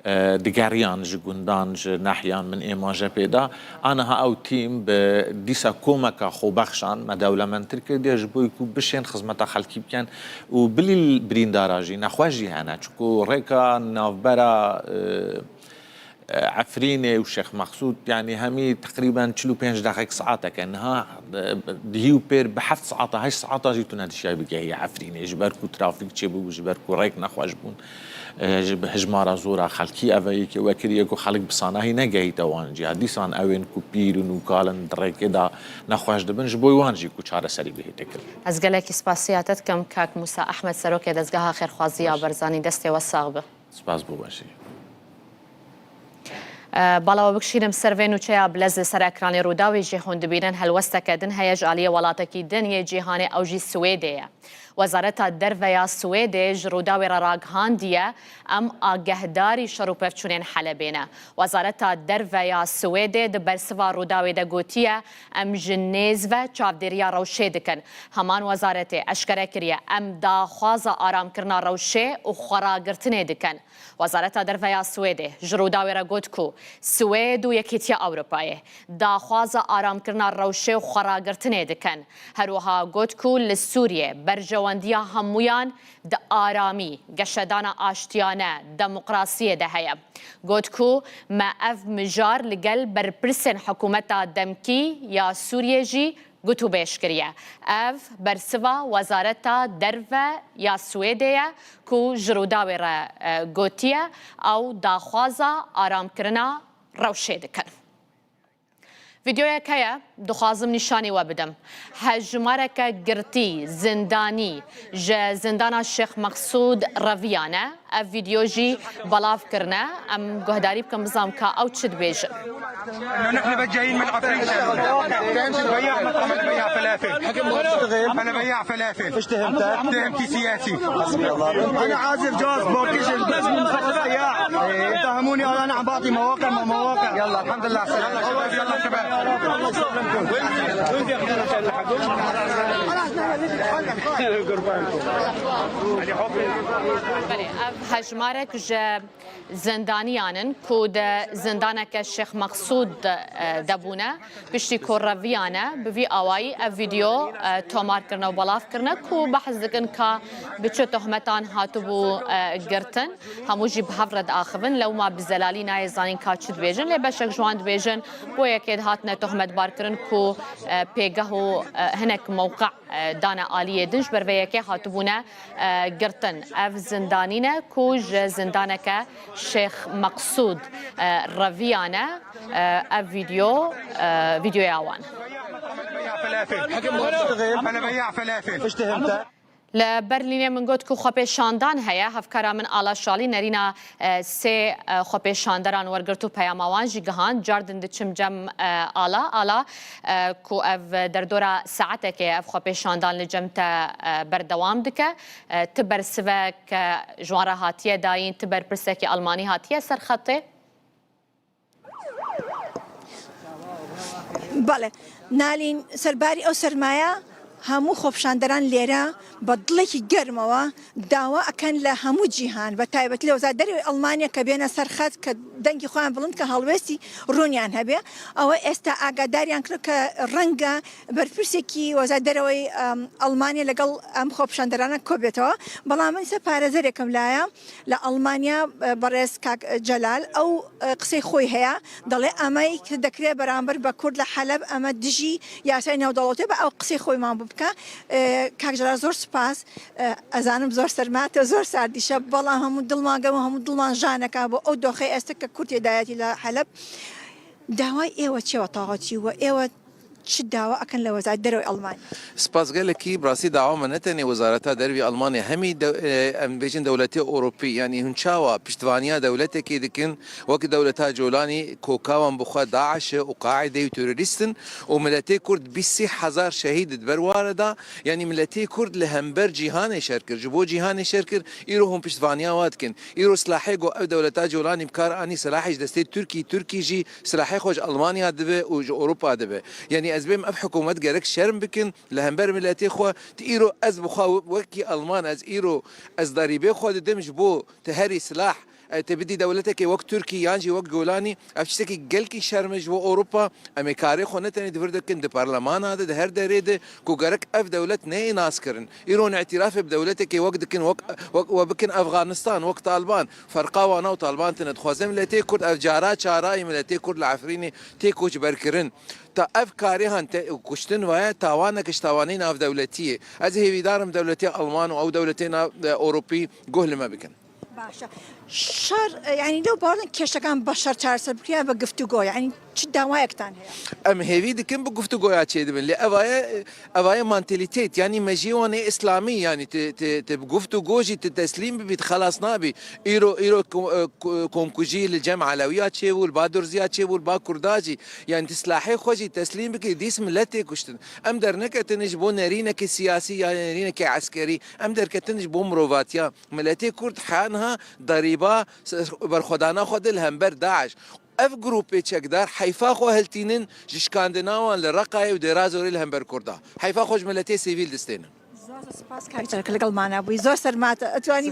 e, digeriyan ji gundan, ji nehiyan min ê maje pê da. Aniha ew tîm bi dîsa komeka xwebexşan me dewlementtir kirdiye ji bo ku bişên xizmeta xelkî bikin û bilî birîndara jî nexweş jî hene. Çunku rêka navbera, e, e, Efrînê û Şêx Mexsûd, yanî hemî teqrîben çil û pênc deqek saetek e. Niha, e, dihî û pêr bi heft saeta, heşt saeta jî tu nedişiyayî bigehiyî Efrînê, ji ber ku trafîk çêbû, ji ber ku rêk nexweş bûn, e, ji hijmara zora xelkî ev e yekê wekiriye ku xelk bi sanahî negehîte wan ciya. Dîsan ew ên ku pîr in û kal in di rêkê de nexweş dibin, ji bo wan jî ku çareserî bihête kirin. Ez gelekî spasiya te dikim, Kak Musa Ehmed, Serokê Dezgeha Xêrxwaziya Baş. Berzanî, destê we sax be. Spas bo we jî. E, bala we bikişînim ser vê nûçeya bilez li ser ekranê Rûdawê jî hûn dibînin, helwesteke din heye ji aliyê welatekî din yê cîhanê, ew jî Swêdê ye. Wezareta Derve ya Swêdê ji Rûdawê re ragihandiye, em agehdarî şer û pevçûnên Helebê ne. Wezareta Derve ya Swêdê di bersiva Rûdawê de gotiye, em ji nêz ve çavdêriya rewşê dikin. Heman wezaretê eşkere kiriye, em daxwaza aramkirina rewşê û xweragirtinê dikin. Wezareta Derve ya Swêdê ji Rûdawê re got ku Swêd û Yekîtiya Ewropayê daxwaza aramkirina rewşê û xweragirtinê dikin. Her wiha got ku li Sûriyê berjewendiya hemûyan di aramî, geşedana aştiyane, demokrasiyê de heye. Got ku me ev mijar li gel berpirsên hikûmeta demkî ya Sûriyê jî gotûbêj kiriye. Ev bersiva Wezareta Derve ya Swêdê ye ku ji Rûdawê re, e, gotiye ew daxwaza aramkirina rewşê dikin. Vîdeoyek heye, dixwazim nîşanî we bidim. Hejmareke girtî, zindanî, ji zindana Şêx Mexsûd reviyane. Ev vîdeo jî belav kirine. Em guhdarî bikin, bizam ka ew çi dibêjin. إنه نحن بجايين من عفريت. بياع مطعم، أنا بياع فلافل. أنا بياع فلافل. اتهمتك؟ اتهمتي سياسي. حسبي الله. أنا عازف جاز، بوركيشن، بس من خلص سياح. اتهموني، أنا عم بعطي مواقع، مواقع. يلا، الحمد لله على السلامة. يلا شباب، يلا شباب. Belê, ev hejmarek ji zindaniyan in ku di zindaneke Şêx Mexsûd, e, de bûne, piştî ku reviyane, bi vî awayî ev vîdeo, e, tomar kirine û belav kirine ku behs dikin ka bi çi tohmetan hatibû, e, girtin. Hemû jî bi hev re diaxivin. Lewma bi zelalî nayê zanîn ka çi dibêjin, lê beşek ji wan dibêjin bo yekê dihatine tohmetbar kirin ku, e, pêgeh û, e, hinek mewqe, e, dane aliyê din, ji ber vê yekê hatibûne, e, girtin. Ev zindanî ne ku ji zindaneke Şêx Meqsûd, e, reviyane, e, ev vîdeo, e, vîdeoya wan. أنا بياع فلافل. Li Berlînê min got ku xwepêşandan heye. Hevkara min Ala Şalî nerîna, e, sê, e, xwepêşanderan wergirt û peyama wan jî gihand. Cardin diçim cem, e, Ala. Ala, e, ku ev derdora saetekê ev xwepêşandan li cem te, e, berdewam dike. E, ti bersivek, e, ji wan re hatiye dayîn, ti berpirsekî Almanî hatiye ser xetê? بەڵێ، نالین سەرباری ئەو سەرمایە، هەموو خۆپیشاندەران لێرە بە دڵێکی گەرمەوە داوا ئەکەن لە هەموو جیهان، بە تایبەتی لە وەزارەت دەرەوەی ئەڵمانیا کە بێنە سەر خەت، کە دەنگی خۆیان بڵند کە هەڵوێستی ڕوونیان هەبێ. ئەوە ئێستا ئاگاداریان کرد کە ڕەنگە بەرپرسێکی وەزارەت دەرەوەی، ئەم، ئەڵمانیا لەگەڵ ئەم خۆپیشاندەرانە کۆبێتەوە. بەڵام من سە پارێزەرێکم لایە لە ئەڵمانیا، بەڕێز کاک جەلال، ئەو، قسەی خۆی هەیە، دەڵێ ئەمەی کە دەکرێت بەرامبەر بە کورد لە حەلەب، ئەمە دژی یاسای نێودەوڵەتیە، بە ئەو قسەی خۆیمان بوو بکە. کاک جەلال، زۆر سپاس. ئەزانم زۆر سەرماتە، زۆر ساردیشە، بەڵام هەموو دڵمان گەمە، هەموو دڵمان ژانەکە بۆ ئەو دۆخەی ئێستا کە کورد تێدایەتی لە حەلەب. داوای ئێوە چێوە تاوەتی وە ئێوە چ داوا ئەکەن لە وەزارەت دەرەوەی ئەڵمانیا؟ Spas gelekî, bi rastî dawa me ne tenê Wezareta Dervî Almanya, hemî de-, e, em bêjin dewletê Ewropî, yanî hûn çawa piştvaniya dewletekê dikin, wek dewleta Colanî, koka wan bi xwe DAIŞ e û qaîde û terorîst in û miletê Kurd bîst sî hezar şehîd di ber ware da, yanî miletê Kurd li hember cîhanê şer kir, ji bo cîhanê şer kir, îro hûn piştvaniya wa dikin. Îro silahê ku ev dewleta Colanî bi kar anî, silahê ji destê Tirkî, Tirkî jî silahê xwe ji Almanya dibe û ji Ewropa dibe. Yanî ez bêm ev hikûmet gerek şerm bikin li hember miletê xwe. Ti îro ez bi xwe wekî Alman, ez îro ez darîbê xwe didim ji bo ti herî silah, e, te bidî dewletekê wek Tirkî yan jî wek Golanî, ev tiştekî gelkî şerm e ji bo Ewropa. Em ê karê xwe ne tenê di vir de kin, di parlemana de, di her derê de ku gerek ev dewlet neyê naskirin. Îro hûn îtîrafê bi dewletekê wek dikin, wek, wek we bikin Efxanistan, wek Taliban. Ferqa wana û Taliban tine. Dixwazim miletê Kurd ev cara çarayî miletê Kurd li Efrînê tê koçberkirin. Ta ev karê han te kuştin ve tawanek ji tawanên navdewletiyê. Ez hêvîdar im dewletê Alman û ew dewletê nav, e, Ewropî guh li me bikin. Baş e. Şer, e, yanî lê bawer dikin kêşekan bi şer çareser bikin ya bi giftûgo, yanî çi dawayektan heye? Em hêvî dikin bi giftûgoya çêdibin. Lê ev aye, ev aye mantalîtet, yanî mejiyê wan ê îslamî, yanî ti, ti, ti bi giftûgo jî ti teslîm bibî, ti xelas nabî. Îro, îro ko-, e, ko-, komkujî li cem Elewiya çêbû, li ba Durziya çêbû, li ba Kurda jî. Yanî ti silahê xwe jî teslîm bikî, dîs milet tê kuştin. Em derneketin ji bo nerînekê siyasî ya nerînekê eskerî. Em derketin ji bo mirovatiya. Miletê Kurd heniha derîba berxwedana xwe de li hember DAIŞ. Ev grûpê çekdar heyfa xwe hiltînin ji şikandina wan li Reqayê û Dêra Zorê li hember Kurda. Heyfa xwe ji miletê sivîl distênin. Zor zor spas کاک جەلال کە لەگەڵمانە بووی. زۆر سەرماتە. ئەتوانی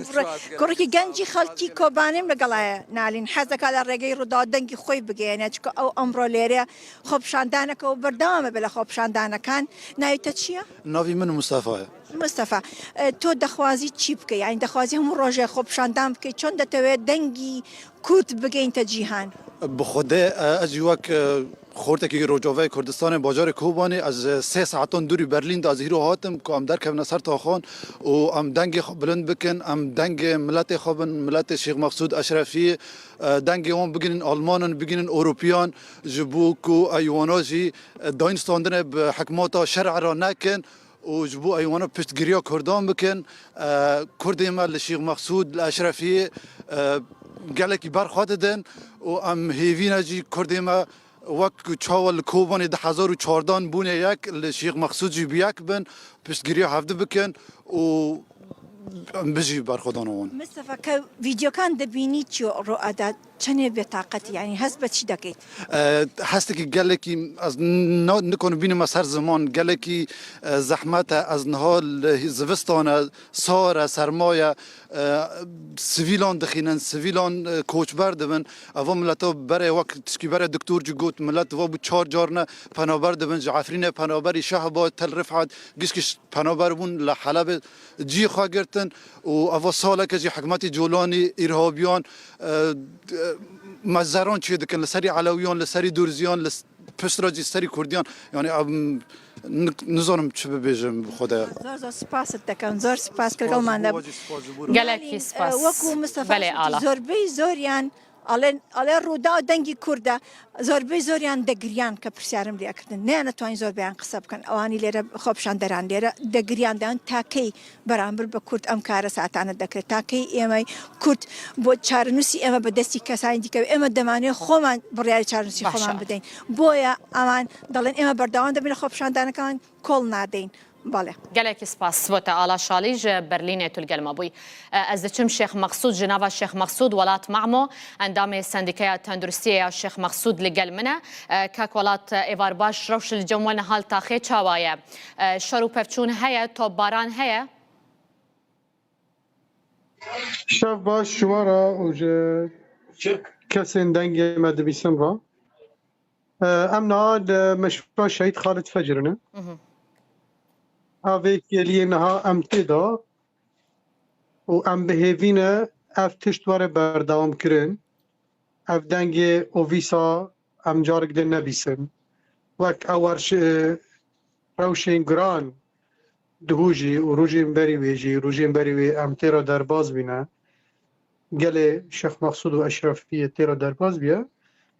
کوڕێکی گەنجی خەڵکی کۆبانیم لەگەڵایە نالین. حەزەکا لە ڕێگەی ڕوودا دەنگی خۆی بگەیەنێ. چونکە ئەو ئەمڕۆ لێرە خۆپشاندانەکە و بەردەوامە بێ لە خۆپشاندانەکان. ناوی تە چییە؟ ناوی من موستەفایە. مستەفا، ئە، تۆ دەخوازی چی بکەی؟ یعنی دەخوازی هەموو ڕۆژێ خۆپشاندان بکەی؟ چۆن دەتەوێت دەنگی کورد بگەینتە جیهان؟ Bi Xwedê, e, ez jî wek, e, xortekî Rojavayê Kurdistanê bajarê Kobanê, ez, e, sê saetan dûrî Berlîn de ez hîro hatim ku em derkevine ser taxan û em dengê xwe bilind bikin, em dengê miletê xwe bin, miletê Şêx Mexsûd Eşrefiyê, e, dengê wan bigihînin Almanan, bigihînin Ewropiyan, ji bo ku ew wana jî, e, dayîn standinê bi hikmata şer'e re nekin. û ji bo eywana piştgiriya Kurdan bikin. E, Kurdê me li Şêx Mexsûd, li Eşrefiyê, e, gelekî berxwe didin û em hêvî ne jî Kurdê me wek ku çawa li Kobanê du hezar û çardan bûne yek, li Şêx Mexsûd jî bi yek bin, piştgiriya hevdi bikin û em bijî berxwedana wan. Mistefa, ke vîdyokan dibînî çi ro eda? Çenê bêtaqetî, yanî hest bi çi dekît? E, hestekî gelekî ez n-, na-, nikarim bînime ser ziman, gelekî, e, zehmet e. Ez niha li hî-, zivistan e, sar e, serma ye, e, sivîlan dixînin, sivîlan, e, koçber dibin. Eva mileta berê wek tişkî berê doktor jî got, milet va bû çar carine penaber dibin. Ji Efrînê penaberî Şehba, Tel Rifat, gişkî penaber bûn li Helebê cî xwe girtin û eva saleke jî hikûmetê Colanî îrhabiyan, e, e, mezeran çê dikin li serî Elewiyan, li serî Durziyan, li s-, piştre jî serî Kurdiyan. Yani em, nik-, nizanim çi bibêjim bi Xwedê. Zor zor spas dikim. Zor spas, لەگەڵماندا. Gelekî spas. Wekû Mistefa Belê, Sultan, Ala. Zorbey zoriyan ئەڵێن، ئەڵێ ڕووداو دەنگی کوردە. زۆربەی زۆریان دەگریان کە پرسیارم لێ ئەکردن، نەیانەتوانی زۆربەیان قسە بکەن. ئەوانی لێرە خۆپیشاندەران لێرە دەگریان، دەیان تا کەی بەرامبەر بە کورد ئەم کارەساتانە دەکرێت؟ تا کەی ئێمەی کورد بۆ چارەنووسی ئێمە بە دەستی کەسانی دیکە، ئێمە دەمانەوێت خۆمان بڕیاری چارەنووسی خۆمان بدەین. بۆیە ئەوان دەڵێن ئێمە بەردەوام دەبین لە خۆپیشاندانەکان، کۆڵ نادەین. بەڵێ. Gelekî spas bo te Ala Şalî ji Berlînê tu li gel me bûyî. E, ez diçim Şêx Mexsûd, ji nava Şêx Mexsûd Welat Mamo, endamê Sendîkeya Tenduristiyê ya Şêx Mexsûd li gel min e. E, kak Welat, e, êvar baş, rewş li cem we niha li taxê çawa ye? E, şer û pevçûn heye, topbaran heye? Şev baş ji we re û ji kesên dengê me dibîsin re. E, em niha li Meşva Şehîd Xalid Fecir ne. Mhm. A vê kêliyê niha em tê de û em bi hêvî ne ev tişt were berdewam kirin. Ev dengê û vîsa em carik din nebîsin. Wek ew werş-, rewşên giran di hû jî û rojên berî wê jî, rojên berî wê em tê re derbas bîne. Gelê Şêx Mexsûd û Eşrefiyê tê re derbas bûye.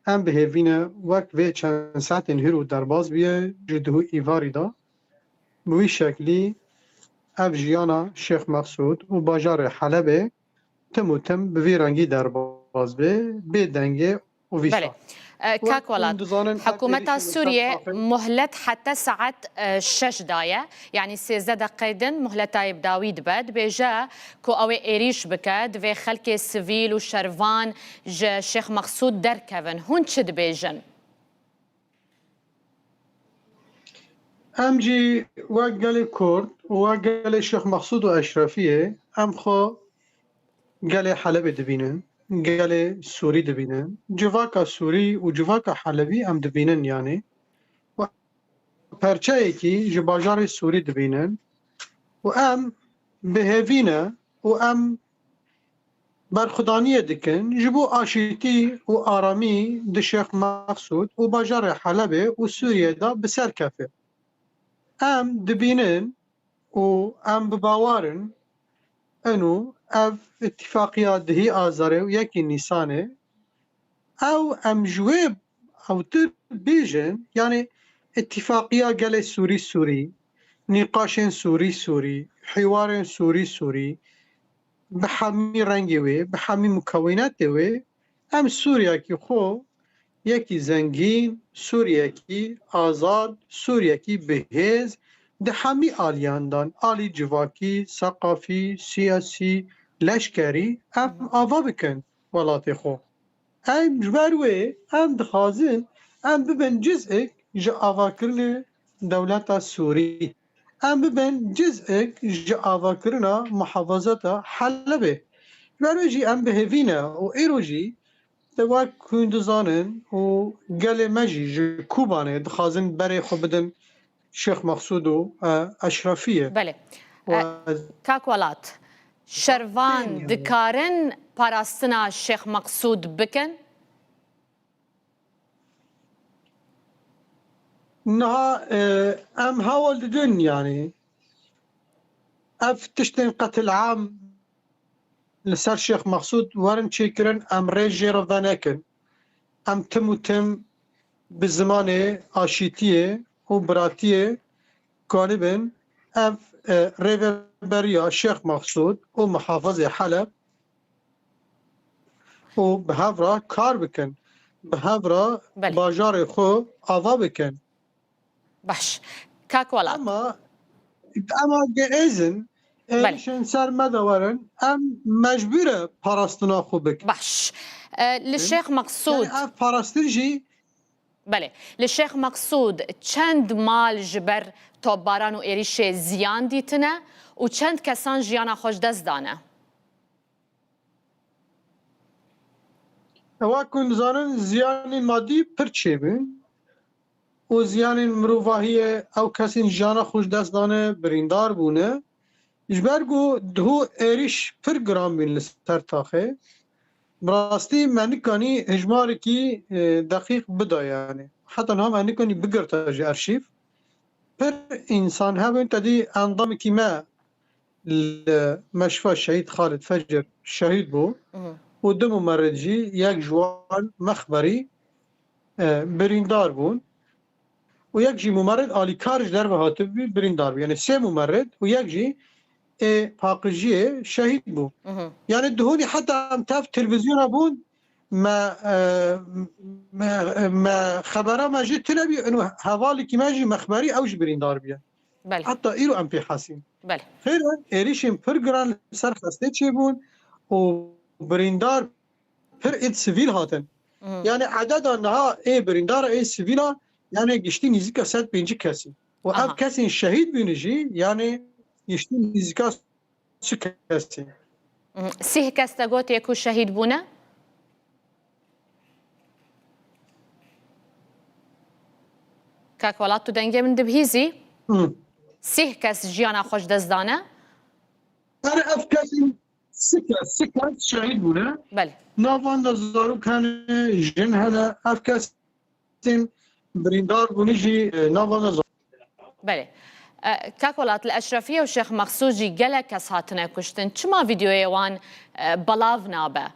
Em bi hêvî ne wek vê çend saetên hîro derbas bûye ji duhû îvarî de. Bi wî şeklî ev jiyana Şêx Mexsûd û bajarê Helebê tim û tim bi vî rengî derbas bê, bê dengê û vîsa. Belê. E, Wek Kak Welat, hûn dizanin, her hikûmeta têrî Sûriyê muhlet heta saet, e, şeş daye. Yanî sêzdeh deqeyê din muhleta yê bi dawî dibe. Dibêje ku ew ê êrîş bike, divê xelkê sivîl û şervan ji Şêx Mexsûd derkevin. Hûn çi dibêjin? Em jî wek gelê Kurd û wek gelê Şêx Mexsûd û Eşrefiyê em xwe gelê Helebê dibînin. gelê Sûrî dibînin. Civaka Sûrî û civaka Helebî em dibînin yanî. Û perçeyekî ji bajarê Sûrî dibînin. Û em bi hêvî ne û em berxwedaniyê dikin ji bo aşîtî û aramî di Şêx Mexsûd û bajarê Helebê û Sûriyê de bi ser kefe. Em dibînin û em bi bawar in, eno ev îtîfaqiya dihî Azarê û yekî Nîsanê, ew em ji wê ewtir bêjin, yanî îtîfaqiya gelê Sûrî Sûrî, nîqaşên Sûrî Sûrî, hîwarên Sûrî Sûrî, bi hemî rengê wê, bi hemî mukewînetê wê, em Sûriyekî xwe yekî zengîn, Sûriyekî azad, Sûriyekî bi hêz, di hemî aliyan dan, alî civakî, seqafî, siyasî, leşkerî, em ava bikin welatê xwe. Em ji ber wê, em dixwazin, em bibin ciz'ek ji avakirinê dewleta Sûrî. Em bibin ciz'ek ji avakirina muhafazeta Helebê. Ji ber wê jî em bi hêvî ne û îro jî, te wek hûn dizanin û gelê me jî ji Kûbanê dixwazin berê xwe bidin Şêx Mexsûd û, e, Eşrefiyê. Belê. Û E, ez Kak Welat, şervan Ên yani. dikarin parastina Şêx Mexsûd bikin? Niha, e, em hewl didin, yanî ev tiştên qetil am li ser Şêx Mexsûd werin çêkirin, em rê jê re venekin. Em tim û tim bi zimanê aşîtiyê û biratiyê kanibin ev, e, rêveberiya Şêx Mexsûd û muhafizê Heleb û bi hev re kar bikin, bi hev re Belê. bajarê xwe ava bikin. Baş. Kak Welat. Ama, ama ge ez in, Belê. êrişên ser me de werin, em mecbûr e parastina xwe bikin. Baş. E, li Şêx Mexsûd. Yani ev parastin jî Belê. Li Şêx Mexsûd çend mal ji ber topbaran û êrişê ziyan dîtine û çend kesan jiyana xwe ji dest dane? Ewa ku nizanin ziyanên madî pir çêbûn û ziyanên mirovahiyê ew kesên jiyana xwe ji dest dane, birîndar bûne. Ji ber ku duhû êrîş pir giran bîn li ser taxê. Bi rastî me nikanî hejmarekî, e, deqîq bida yani. Heta niha me nikanî bigirta ji arşîv. Pir însan hebin, te dî endamekî me li meşfa Şehîd Xalid Fecir şehîd bû Mhm. û du mumerrid jî, yek ji wan mexberî, e, birîndar bûn û yek jî mumerrid alîkar ji derve hatibû birîndar bû. Yani sê mumerrid û yek jî ê paqijiyê şehîd bû. Mhm. Yani duhunî heta em tev televîzyona bûn, me, e, me, me xebera me jî tune bî, û hevalekî me jî mexberî ew jî birîndar bûye. Belê. Heta îro em pê hesîn. Belê. Xêr e, êrîşên pir giran li ser xestê çêbûn û birîndar pir êd sivîl hatin. Mhm. Yani ededa niha ê birîndara ê sivîla, yani giştî nîzîka sed pêncî kesî. Û ev Aha. kesên şehîd bûne jî, yani giştî nîzîka sî kesî. Mhm. Sîh kes te gotiye ku şehîd bûne? Kak Welat, tu dengê min dibihîzî? Hı. Sîh kes jiyana xwe ji dest dane? Her ev kesên sî kes, sî kes şehîd bûne. Belê. Nav wan de zarok hene, jin hene. Ev kesên birîndar bûne jî, e, nav wan de zarok. Belê. E, Kak Welat, li Eşrefiye û Şêx Mexsûd jî gelek kes hatine kuştin. Çima vîdeoyê wan, e, belav nabe?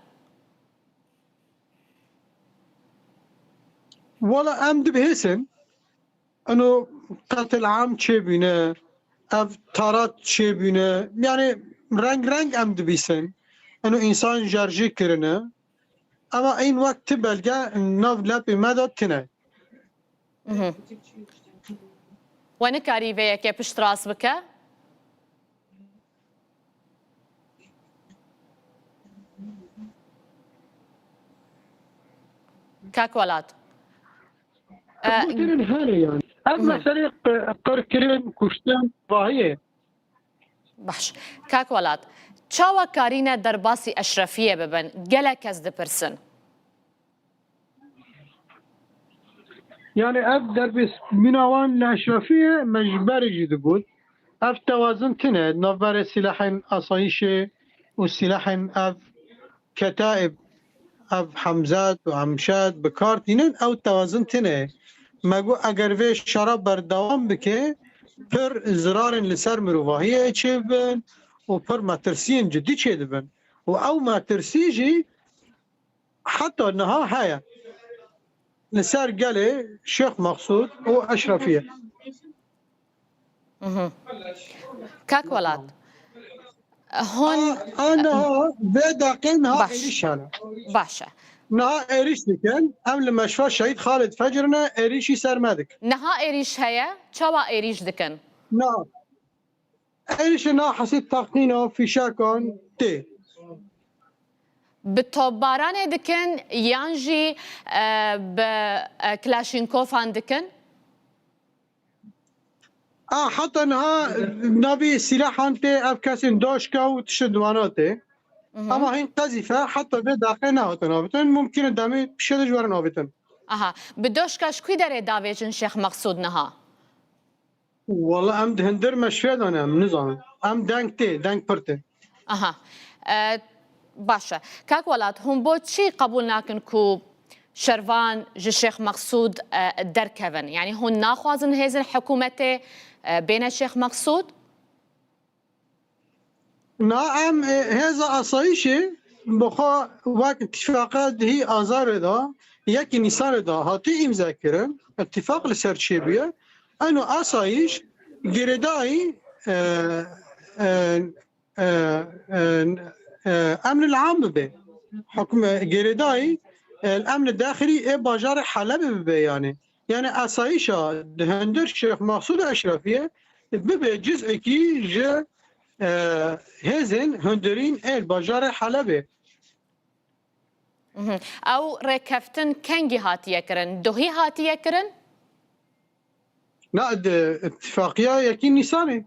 Wala em dibihêsin, eno qetil am çêbûne, ev tarat çêbûne, yani reng reng em dibîsin. Eno însan jerjê kirine. Ema eyn wek ti belge nav lepê me de tine. Mhm. We nikarî vê yekê piştrast bike? Kak Welat. E, Qirkirin hene yani. Ev Hı hı. meselê qi-, qirkirin, kuştin, vahiyê. Baş. Kak Welat, çawa karîne derbasî Eşrefiyê bibin? Gelek kes dipirsin. Yani ev derbasbûna wan li Eşrefiyê me ji berê jî digot. Ev tewazin tine navberê silahên asayişê û silahên ev ketaib, ev Hemzat û Emşad bi kar tînin, ew tewazin tine. Me got eger vê şera berdewam bike, pir zirarên li ser mirovahiyê çêbin û pir metirsiyên cidî çêdibin. Û ew metirsî jî heta niha heye. Li ser gelê Şêx Mexsûd û Eşrefiyê. Kak Welat, hûn... A niha vê deqê niha êrîş hene. Baş e. Niha êrîş dikin. Em li meşfa Şehîd Xalid Fecr ne, êrîşî ser me dikin. Niha êrîş heye? Çawa êrîş dikin? Niha. Êrîşê niha hesî texmîna fîşekan tê. Bi topbaranê dikin yan jî e, bi e, Klaşînkofan dikin? A heta niha navî sîlahan tê, ev kesên doşka û tişt di wana tê. Ama hîn qezîfe heta vê deqê nehatin avêtin. Mumkin e demê pişê de ji werin avêtin. Aha. Bi doşka ji kû derê davêjin Şêx Mexsûd niha? Wala em di hindir meşfê de ne, em nizanin. Em deng tê, deng pir tê. Aha. E, baş e. Kak Welat, hûn bo çi qebûl nakin ku şervan ji Şêx Mexsûd e, derkevin? Yanî hûn naxwazin hêzên hikûmetê e, bêne Şêx Mexsûd? Na em e, hêza asayişê bi xwe wek îtîfaqa dihî Azarê de, yekî Nîsanê de hatî îmze kirin, îtîfaq li ser çêbûye. Eno asayîş girêdayî e, e, e, e, e, emnil am bibe. Hukm girêdayî e, emni daxilî ê bajarê Helebê bibe yani. Yani asayîşa di hundir Şêx Mexsûd Eşrefiyê bibe cizekî ji e, hêzên hundirîn ê bajarê Helebê. Ew rêkeftin kengî hatiye kirin? Duhî hatiye kirin? Na, di îtifaqiya yekî Nîsanê.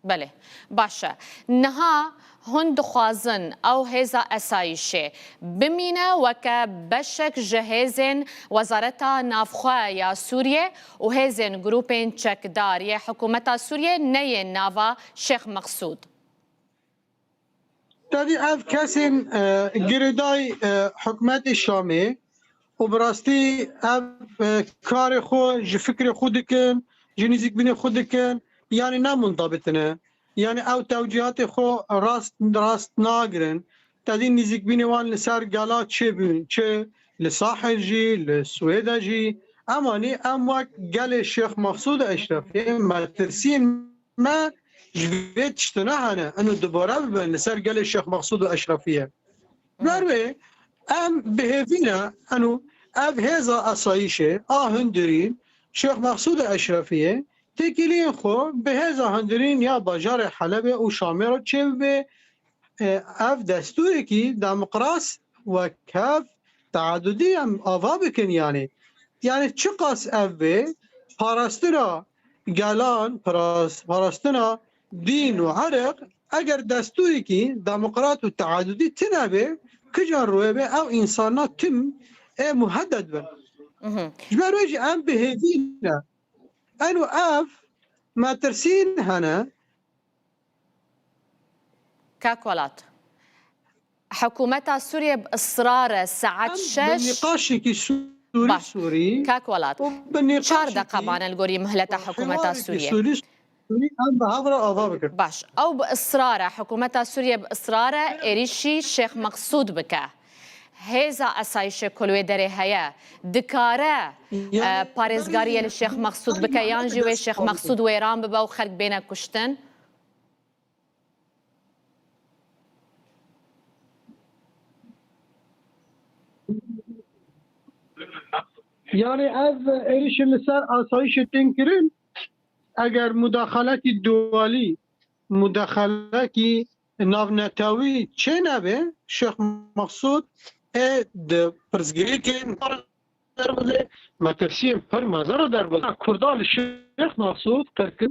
Belê, baş e. Niha hûn dixwazin ew hêza esayîşê bimîne weke beşek ji hêzên Wezareta Navxwe ya Sûriyê û hêzên grûpên çekdar yê hikûmeta Sûriyê neyên nava Şêx Mexsûd? Tevî ev kesên e, girêdayî e, hikûmetê Şamê û bi rastî ev e, karê xwe ji fikrê xwe dikin, ji nîzîkbînê xwe dikin, yanî ne muntabitine. Yanî ew tewcîhatê xwe rast rast nagirin. Tevî nîzîkbînê wan li ser gela çêbûn, çi li Sahil jî, li Swêde jî. Emanî em wek gelê Şêx Mexsûd Eşrefî metirsiyên me ji vê tiştine hene, eno dubare bibin li ser gelê Şêx Mexsûd û Eşrefiyê. Ber wê em bi hêvî ne, eno ev hêza asayîşê a hundirîn Şêx Mexsûd û Eşrefiyê têkiliyên xwe bi hêza hundirîn ya bajarê Helebê û Şamê re çêbibe. E, ev destûrekî demokras wek hev teadudî em ava bikin yanî. Yanî çiqas ev bê, parastina gelan, paras- parastina dîn û ereq, eger destûrekî demokrat û teadudî tine bê, kican rûyê bê ew însana tim ê muhedded bin. Ji ber wê jî em bi hêvî ne. Eno ev metirsîn hene. Kak Welat, hikûmeta Sûriyê bi israr e saet şeş. Nîqaşekî Sûrî Sûrî. Kak Welat, çar deqa mane li gorî mihleta hikûmeta Sûriyê. Sûrî em bi hev re ava bikin. Baş, ew bi israr e, hikûmeta Sûriyê bi israr e êrîşî Şêx Mexsûd bike. Hêza esayîşê ku li wê derê heye, dikare e, parêzgariyê li Şêx Mexsûd bike yan jî wê Şêx Mexsûd wêran bibe û xelk bêne kuştin? Yani ev êrişê li ser asayîşê tên kirin, eger mudaxalekî duwalî, mudaxalekî navnetewî çênebe, Şêx Mexsûd ê di pirsgirêkên derbixê, metirsiyên pir mezin re derbixê. Kurda li Şêx Mexsûd qirkir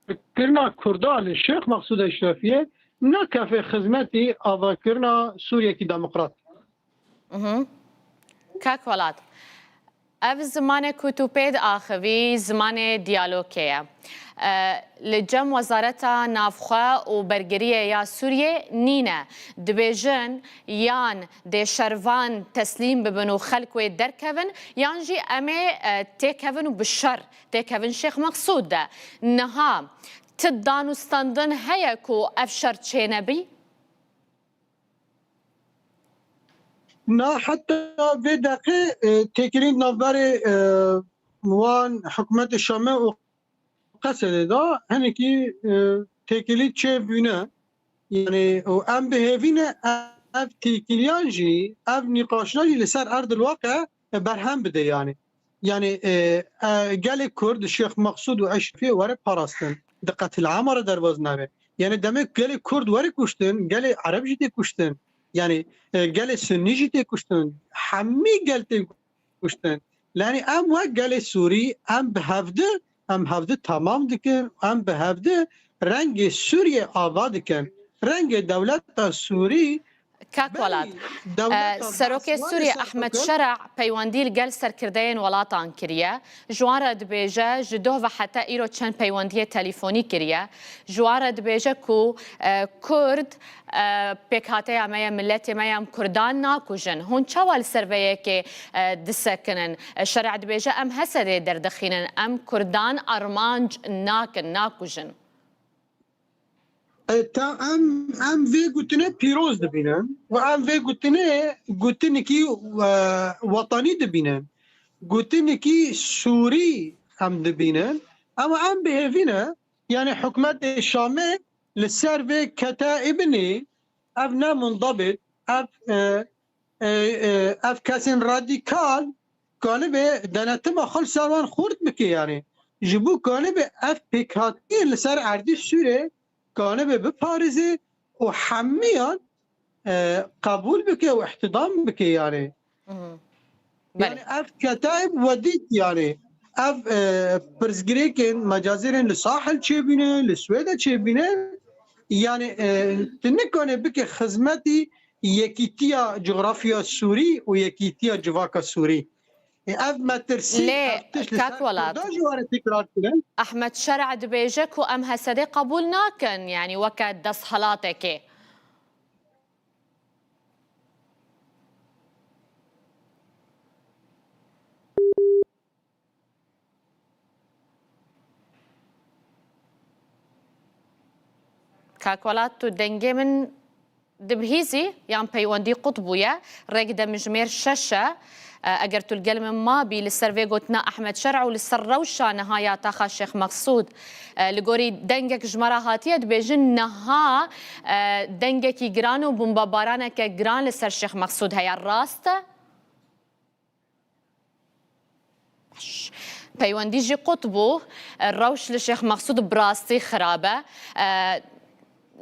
avakirina Kurda li Şêx Mexsûd Eşrefiyê nakeve xizmetî avakirina Sûriyekî demokrat. Mhm. Kak Welat, ev zimanê ku tu pê diaxivî, zimanê diyalogê ye. E, li cem Wezareta Navxwe û Bergiriyê ya Sûriyê nîne. Dibêjin, yan dê şervan teslîm bibin û xelk wê derkevin, yan jî em ê, e, têkevin û bi şer têkevin Şêx Mexsûd de. Niha ti danûstandin heye ku ev şer çênebî? Na heta vê deqê, e, têkilî navberê, e, wan hikûmetê Şamê û Qesedê de hinekî, e, têkilî çêbûne. Yani, û em bi hêvî ne ev têkiliyan jî, ev nîqaşinan jî li ser erdil waqe, e, berhem bide yani. Yani, e, e, gelê Kurd, Şêx Mexsûd û Eşrefiyê were parastin. Di qetilama re derbaz nebe. Yani demek gelê Kurd were kuştin, gelê Ereb jî tê kuştin. Yani, e, gelê Sunnî jî tê kuştin. Hemî gel tê kuştin. Yani em wek gelê Sûrî, em bi hevdi, em hevdi temam dikin, em bi hevdi rengê Sûriyê ava dikin. Rengê dewleta Sûrî Kak Welat, e, Serokê Sûriyê Ehmed Şera peywendî li gel serkirdeyên welatan kiriye. Ji wan re dibêje, ji doh ve heta îro çend peywendiyê telîfonî kiriye. Ji wan re dibêje ku, e, Kurd, e, pêkhateya me ye, miletê me ye, em Kurdan nakujin. Hûn çawa li ser vê yekê, e, disekinin? E, Şera dibêje, em Hesedê derdixînin, em Kurdan armanc nakin, nakujin. E, ta em, em vê gotine pîroz dibînin û em vê gotine gotinekî, e, wetanî dibînin. Gotinekî Sûrî em dibînin. Ama em bi hêvî ne, yani hikûmetê Şamê li ser vê kete îbinî, ev ne mundabit, ev, e, e, e, ev kesên radîkal kanibe denetima xwe li ser wan xurt bike yani. Ji bo kanibe ev pêkhatiyên li ser erdî Sûrê kanibe biparêze û hemiyan, e, qebûl bike û îhtidam bike yani. Mhm. Yani ev ketayb wedît yani. Ev, e, pirsgirêkên mecazêrên li Sahil çêbîne, li Swêde çêbîne. Yani, e, tu nikane bike xizmetî yekîtiya cografya Sûrî û yekîtiya civaka Sûrî. E, ev metirsî, Lê, ev tişt li Kak ser Welat, Kurdan jî were tekrar kirin. Ehmed Şer'a dibêje ku em Hesedê qebûl nakin, yani weke desthilatekê. Kak Welat, tu dengê min dibihîzî yan peywendî qut bûye? Rêk demjimêr şeş e. E, eger tu li gel min mabî, li ser vê gotina Ehmed Şer'a û li ser rewşa niha ya taxa Şêx Mexsûd, e, li gorî dengek ji me re hatiye, dibêjin niha, e, dengekî giran û bombebaraneke giran li ser Şêx Mexsûd heye. Rast e? Baş. Peywendî jî qut bû. Rewş li Şêx Mexsûd bi rastî xirab e. E,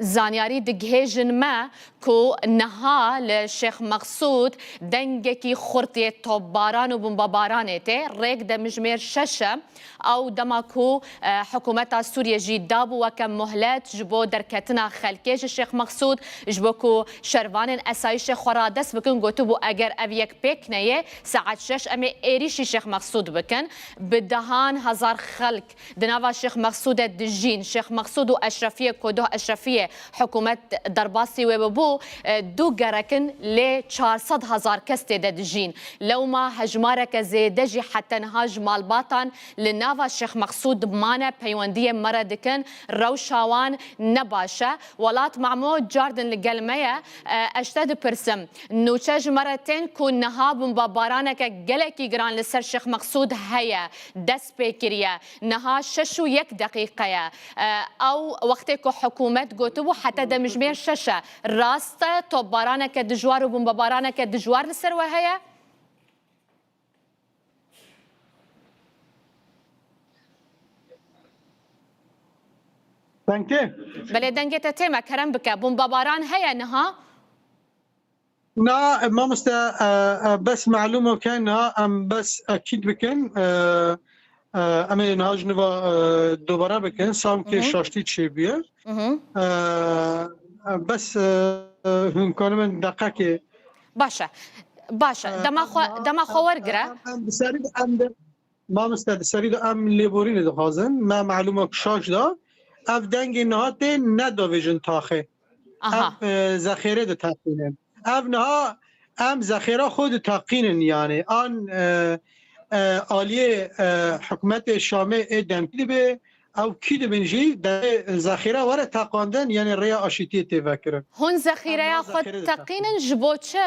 zanyarî digihêjin me ku niha li Şêx Mexsûd dengekî xurt yê topbaran û bombebaranê tê. Rêk demjimêr şeş e. Ew dema ku, e, hikûmeta Sûriyê jî dabû weke muhlet ji bo derketina xelkê ji Şêx Mexsûd, ji bo ku şervanên esayîşê xwe radest bikin, gotibû, eger ev yek pêk neyê, saet şeş em ê êrîşî Şêx Mexsûd bikin. Bi dehan hezar xelk di nava Şêx Mexsûdê dijîn. Şêx Mexsûd û Eşrefiyê, Kodoh Eşrefiyê, hikûmet derbasî wê bibû, e, du gerek in, lê çar sed hezar kes tê de dijîn. Lewma hejmareke zêde jî heta niha ji malbatan li nava Şêx Mexsûd mane, peywendiyê me re dikin, rewşa wan ne baş e. Welat Mamo cardin li gel me ye. E, ez ji te dipirsim, nûçe ji me re tên ku niha bombebaraneke gelekî giran li ser Şêx Mexsûd heye, dest pê kiriye. Niha şeş û yek deqîqe ye. E, ew wextê ku hikûmet gotibû heta demjimêr şeş e. Rast e, topbaraneke dijwar û bombebaraneke dijwar li ser we heye? Dengê? Belê, dengê te tê me, kerem bike. Bombebaran heye niha? Na, mamoste, e, e, bes malûm e ke niha em bes ekîd bikin. E, Em ê niha ji nû ve, e, dobare bikin, samkê Hı hı. şaştî çêbûye. Hı hı. E, bes, e, hûn kanibin deqekê. Baş e. Baş e. E, Dema em xwe, niha, dema xwe em, wergire. em, em bi serî de, em de, mamoste, di serî de em lêborînê dixwazin. Me melûma ku şaş da. Ev dengê niha tê nedavêjin taxê. Aha. Ev, e, zexêre diteqînin. Ev niha em zexêra xwe diteqînin, yani an, e, e, aliyê, e, hikûmetê Şamê ê demkî dibe, ew kî dibin jî, dê zexêra were teqandin, yani rêya aşîtiyê tê vekirin. Hûn zexîreya Em niha xwe zexêre diteqînin. diteqînin ji bo çi?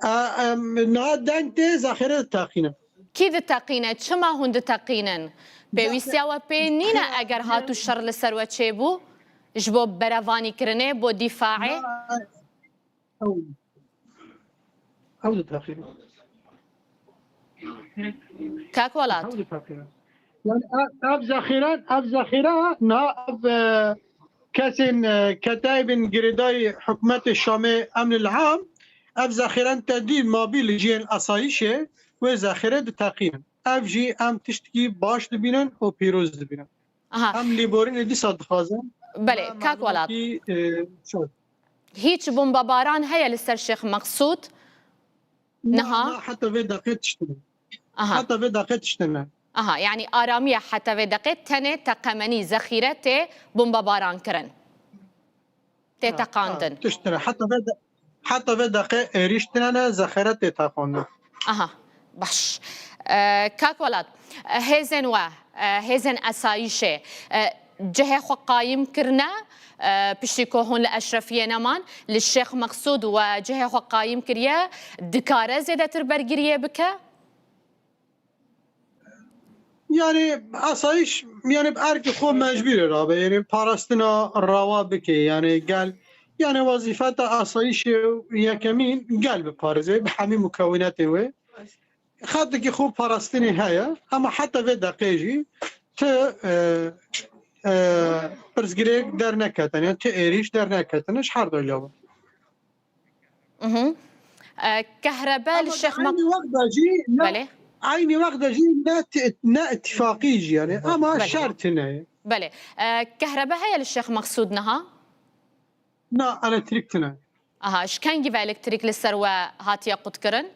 E, em, niha deng tê zexêre diteqînin. Kî diteqîne? Çima hûn diteqînin? Pêwîstiya we pê nîne eger hat û şer li ser we çêbû? Ji bo berevanîkirinê, bo dîfaê? Na, ew, ew diteqînin. Kak Welat. Ew diteqînin. Yani ev, ev zexîre, ev zexîre, niha ev, e, kesên, e, ketayê bin girêdayî hikûmetê Şamê emnil am, ev zexîren tedî mabî li cihên asayîşê wê zexîre diteqînin. Ev jî em tiştekî baş dibînin û pîroz dibînin. Aha. Em lêborînê dîsa dixwazin. Belê, Me Kak Welat. malûmekî, e, şaş. Hîç bombebaran heye li ser Şêx Meqsûd? Na, Niha? na, heta vê deqê tiştine. Aha. Heta vê deqê tiştine. Aha, yani aramiye heta vê deqê tenê teqemenî zexîre tê bombebaran kirin. Tê Ha, teqandin. ha, tiştine. Heta vê de-, heta vê deqê êrîş tine ne, zexîre tê teqandin. Aha, baş. E, Kak Welat, e, hêzên we, e, hêzên esayîşê, e, cihê xwe qayîm kirine, e, piştî ku hûn li Eşrefiyê neman, li Şêx Meqsûd we cihê xwe qayîm kiriye, dikare zêdetir bergiriyê bike? Yani asayîş, yani bi erkê xwe mecbûrê rabe, yani parastina rawa bike, yani gel, yani wezîfeta asayîşê yekemîn gel biparêze, bi hemî mukewinetê wê. Xetekî xwe parastinê heye, ama heta vê deqê jî ti, e, e, pirsgirêk derneketine, ti êrîş derneketine ji her doyla ve. Mhm. E, kehrebe li Ama Şêx di Mek-, eynî wext de jî ne, Belê. eynî wext de jî ne ti-, ne îtîfaqî jî yani, ama Belê. şer tine ye. Belê. E, kehrebe heye li Şêx Meqsûd niha? Na, elektrik tine. Aha, ji kengî ve elektrik li ser we hatiye qutkirin?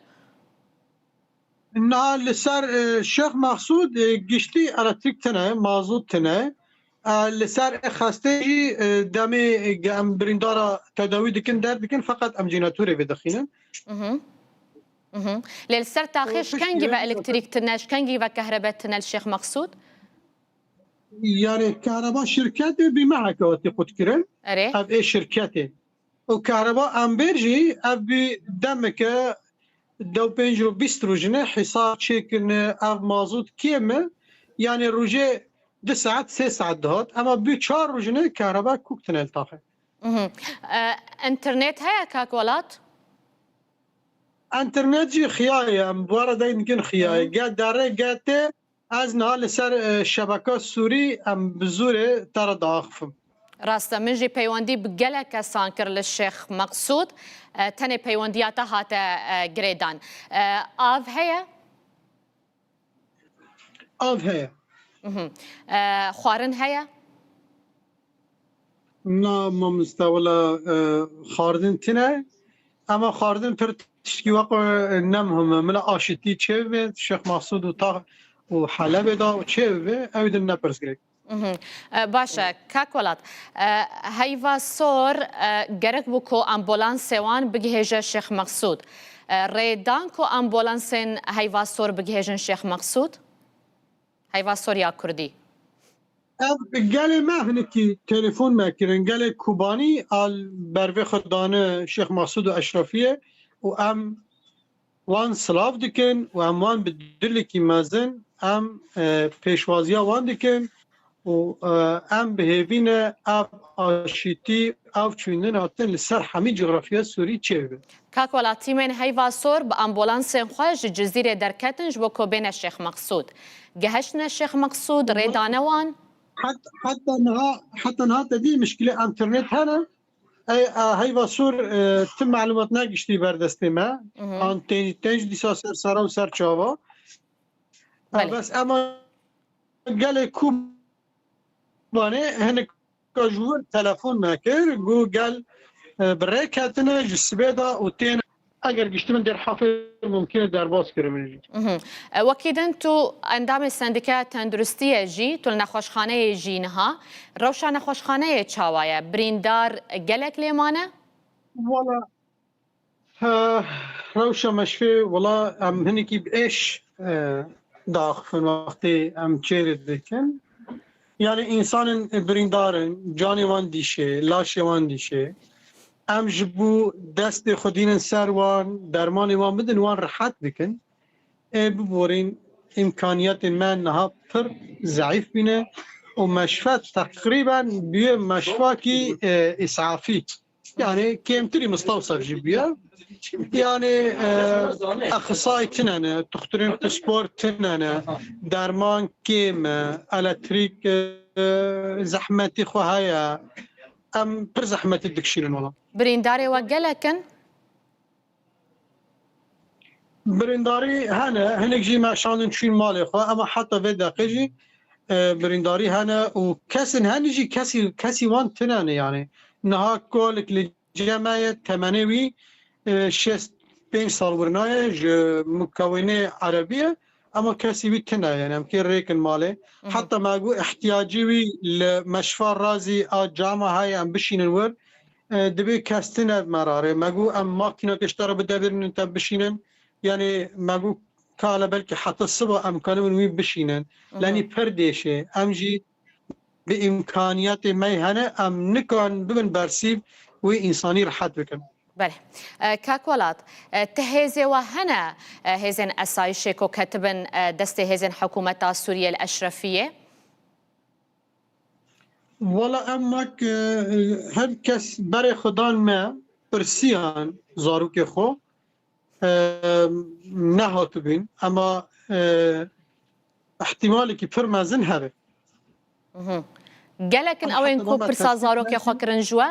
Na, li ser, e, Şêx Meqsûd, e, giştî elektrik tine, mazût tine. E, li ser xestê jî, e, demê, e, em birîndara tedawî dikin, derdikin, feqet em jenetorê vedixînin. Mhm. Mhm. Lê li ser taxê O ji kengî ve piştî elektrik tine, ji kengî ve kehrebe tine li Şêx Meqsûd? Yani kehreba şirketê bi meheke hatî qutkirin. Erê. Ev ê şirketê. Û kehreba Enbêr jî ev bî demeke dew pênc û bîst rojine hesab çêkirine, ev mazût kêm e. Yani rojê du saet, sê saet dihat. Ema bî çar rojine kehreba kûk tine li taxê. Mhm. E, internet heye Kak Welat? Enternet jî xiya ye, em bi we re deynikin xiya ye. Hı. Ge dere, ge tê, ez niha li ser, e, şebeka Sûrî, em bi zûrê te re diaxifim. Rast e, min jî peywendî bi gelek kesan kir li Şêx Meqsûd. E, tenê peywendiya te hate, e, girêdan. E, av heye? Av heye. Mhm. E, xwarin heye? Na, mamoste, wela, e, xwarin tine. Ema xwarin pir tiştkî wek, e, ne muhim e. Mila aşitî çêbibe, Şêx Meqsûd û ta-, û Helebê de û çêbibe, ew din ne pirsgirêk. Mhm. E, baş e, Kak Welat. E, heyva sor, e, gerek bû ku ambulansê wan bigihêje Şêx Meqsûd. E, rê dan ku ambulansên heyva sor bigihêjin Şêx Meqsûd? Heyva sor ya Kurdî. Ev gelê me hinekî telefon me kirin, gelê Kobanî al bervê xwe dane Şêx Meqsûd û Eşrefiyê û em wan silav dikin û em wan bi dilekî mezin, em, e, pêşwaziya wan dikin û, e, em bi hêvî ne ev aşîtî, ev çûndin hatin li ser hemî coğrafya Sûrî çêbibe. Kak Welat, tîmên heyva sor bi ambulansên xwe ji Cizîrê derketin ji bo ku bêne Şêx Meqsûd. Gehiştine Şêx Meqsûd, rê dane wan? Het-, heta niha, heta niha te dî mişkilê enternet hene. Ey, e, heyva sor, e, ti melûmat negiştî ber destê me. Mhm. An tên-, tên jî dîsa ser sera û ser çava. Belê. Bes ema gelê Kubanê hinek ji wir telefon me kir, got gel, e, bi rê ketine ji sibê de û tên, eger giştibin Dêrhafê mumkin e derbas kiribin jî. Mhm. E, wekî din tu endamê sendîkeya tenduristiyê jî, tu li nexweşxaneyê jî niha. Rewşa nexweşxaneyê çawa ye? Birîndar gelek lê mane? Wala, he, rewşa meşfê, wala em hinekî bi êş, e, diaxifin wextê em çêrê dikin. Yani, insanên birîndar in, canê wan dîşê, laşê wan dîşê. Em ji bo destê xwe dînin ser wan, dermanê wan bidin, wan rihet dikin. Ê biborîn, îmkaniyetên me niha pir zeîf bîne û meşfe teqrîben bûye meşfakî, e, îsafî. Yani kêmtirî mistewsef jî bûye. Yani, e, exisayî tine ne, tuxturên pispor tine ne, derman kêm e, elektrîk, e, zehmetî xwe heye. Em pir zehmetî dikişînin wala. Birîndarê we gelek in? Birîndarî hene, hinek jî me şandin çûn malê xwe, ema heta vê deqê jî, e, birîndarî hene û kesên hene jî kesî, kesî wan tine ne yani. Niha kolik li cem me ye, temenê wî, e, şêst pênc sal wirina ye, ji mukewênê erebî ye, ema kesî wî tine ye, yani em kê rêkin malê. Mhm. Heta me got ihtiyacî wî li meşfa razî a cama heye, em bişînin wir, e, divê kes tine merarê. Me got em makîneke ji te re bide birînin te bişînin. Yani me got kale belkî heta siba em kanibin wî bişînin. Mhm. Lenî pir dêşê. Em jî bi îmkaniyetê me hene, em nikan bibin bersîv wê însanî rihet bikin. Belê. E, Kak Welat, e, ti hêzê we hene, e, hêzên esayîşê ku ketibin, e, destê hêzên hikûmeta Sûriyê li Eşrefiyê? Wala em wek, e, her kes berê xwe dan me, pirsiyan zarokê xwe, e, nehatibîn, ema, e, ihtimalekî pir mezin hebe. Mhm. Gelek in ew ên ku pirsa zarokê xwe kirin ji we?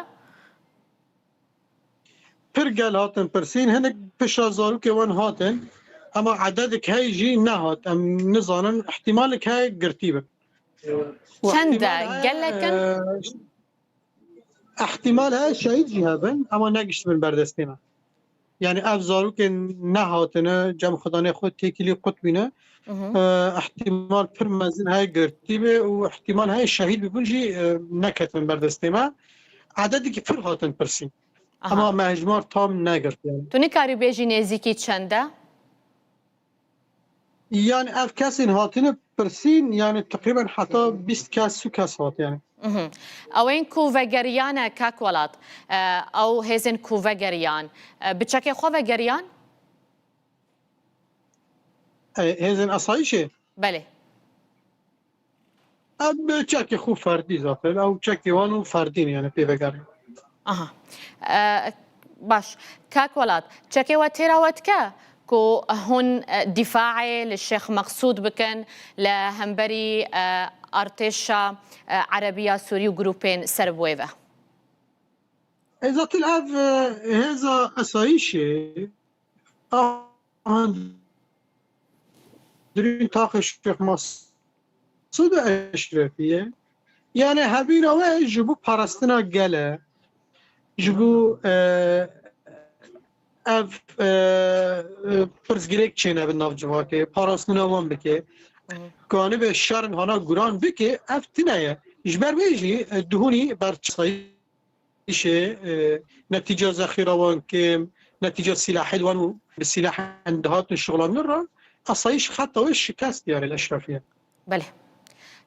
Pir gel hatin pirsîn, hinek pişa zarokê wan hatin, ema ededek hey jî nehat. Em nizanin, ihtimalek heye girtî bin. Çend e? Gelek in? E, ihtimal heye şehîd jî hebin, ema negiştibin ber destê me. Yani ev zarokên nehatine, cem xudanê xwe têkilî qut bîne, Mhm. e, ihtimal pir mezin heye girtî be û ihtimal heye şehîd bibin jî, e, neketin ber destê me. Ededekî pir hatin pirsîn. Aha. Ema me hejmar tam negirt yani. Tu nikarî bêjî nêzîkî çend e? Yani ev kesên hatine pirsîn, yani teqrîben heta bîst kes, sî kes hat yani. Mhm. Ew ên ku vegeriyane Kak Welat, e, ew hêzên ku vegeriyan, e, bi çekê xwe vegeriyan? E, hêzên asayîşê? Belê. Ev bi çekê xwe ferdî zaten. Ew çekê wan û ferdî ne, yani pê vegerin. Aha. E, baş. Kak Welat, çekê we têra we dike ku hûn, e, dîfaê li Şêx Meqsûd bikin li hemberî, e, artêşa, e, Erebiya Sûrî û grûpên ser bi wê ve? E, zaten ev, e, hêza esayîşê a hundirîn taxê Şêx Meqsûd Eşrefî ye. Yani hebîna we ji bo parastina gel e, ji bo, e, ev, e, e, pirsgirêk çêne bi nav civakê, parastina wan bike. Hı. Kanibe şerin hana guran bike, ev tine ye. Ji ber wê jî, e, dihûnî ber çi îşê, e, netîca zexîra wan kêm, netîca sîlahê wan û bi sîlahên dihatin şixulandin re, asayîş xeta wê şikest diyar e li Eşrefiye. Belê.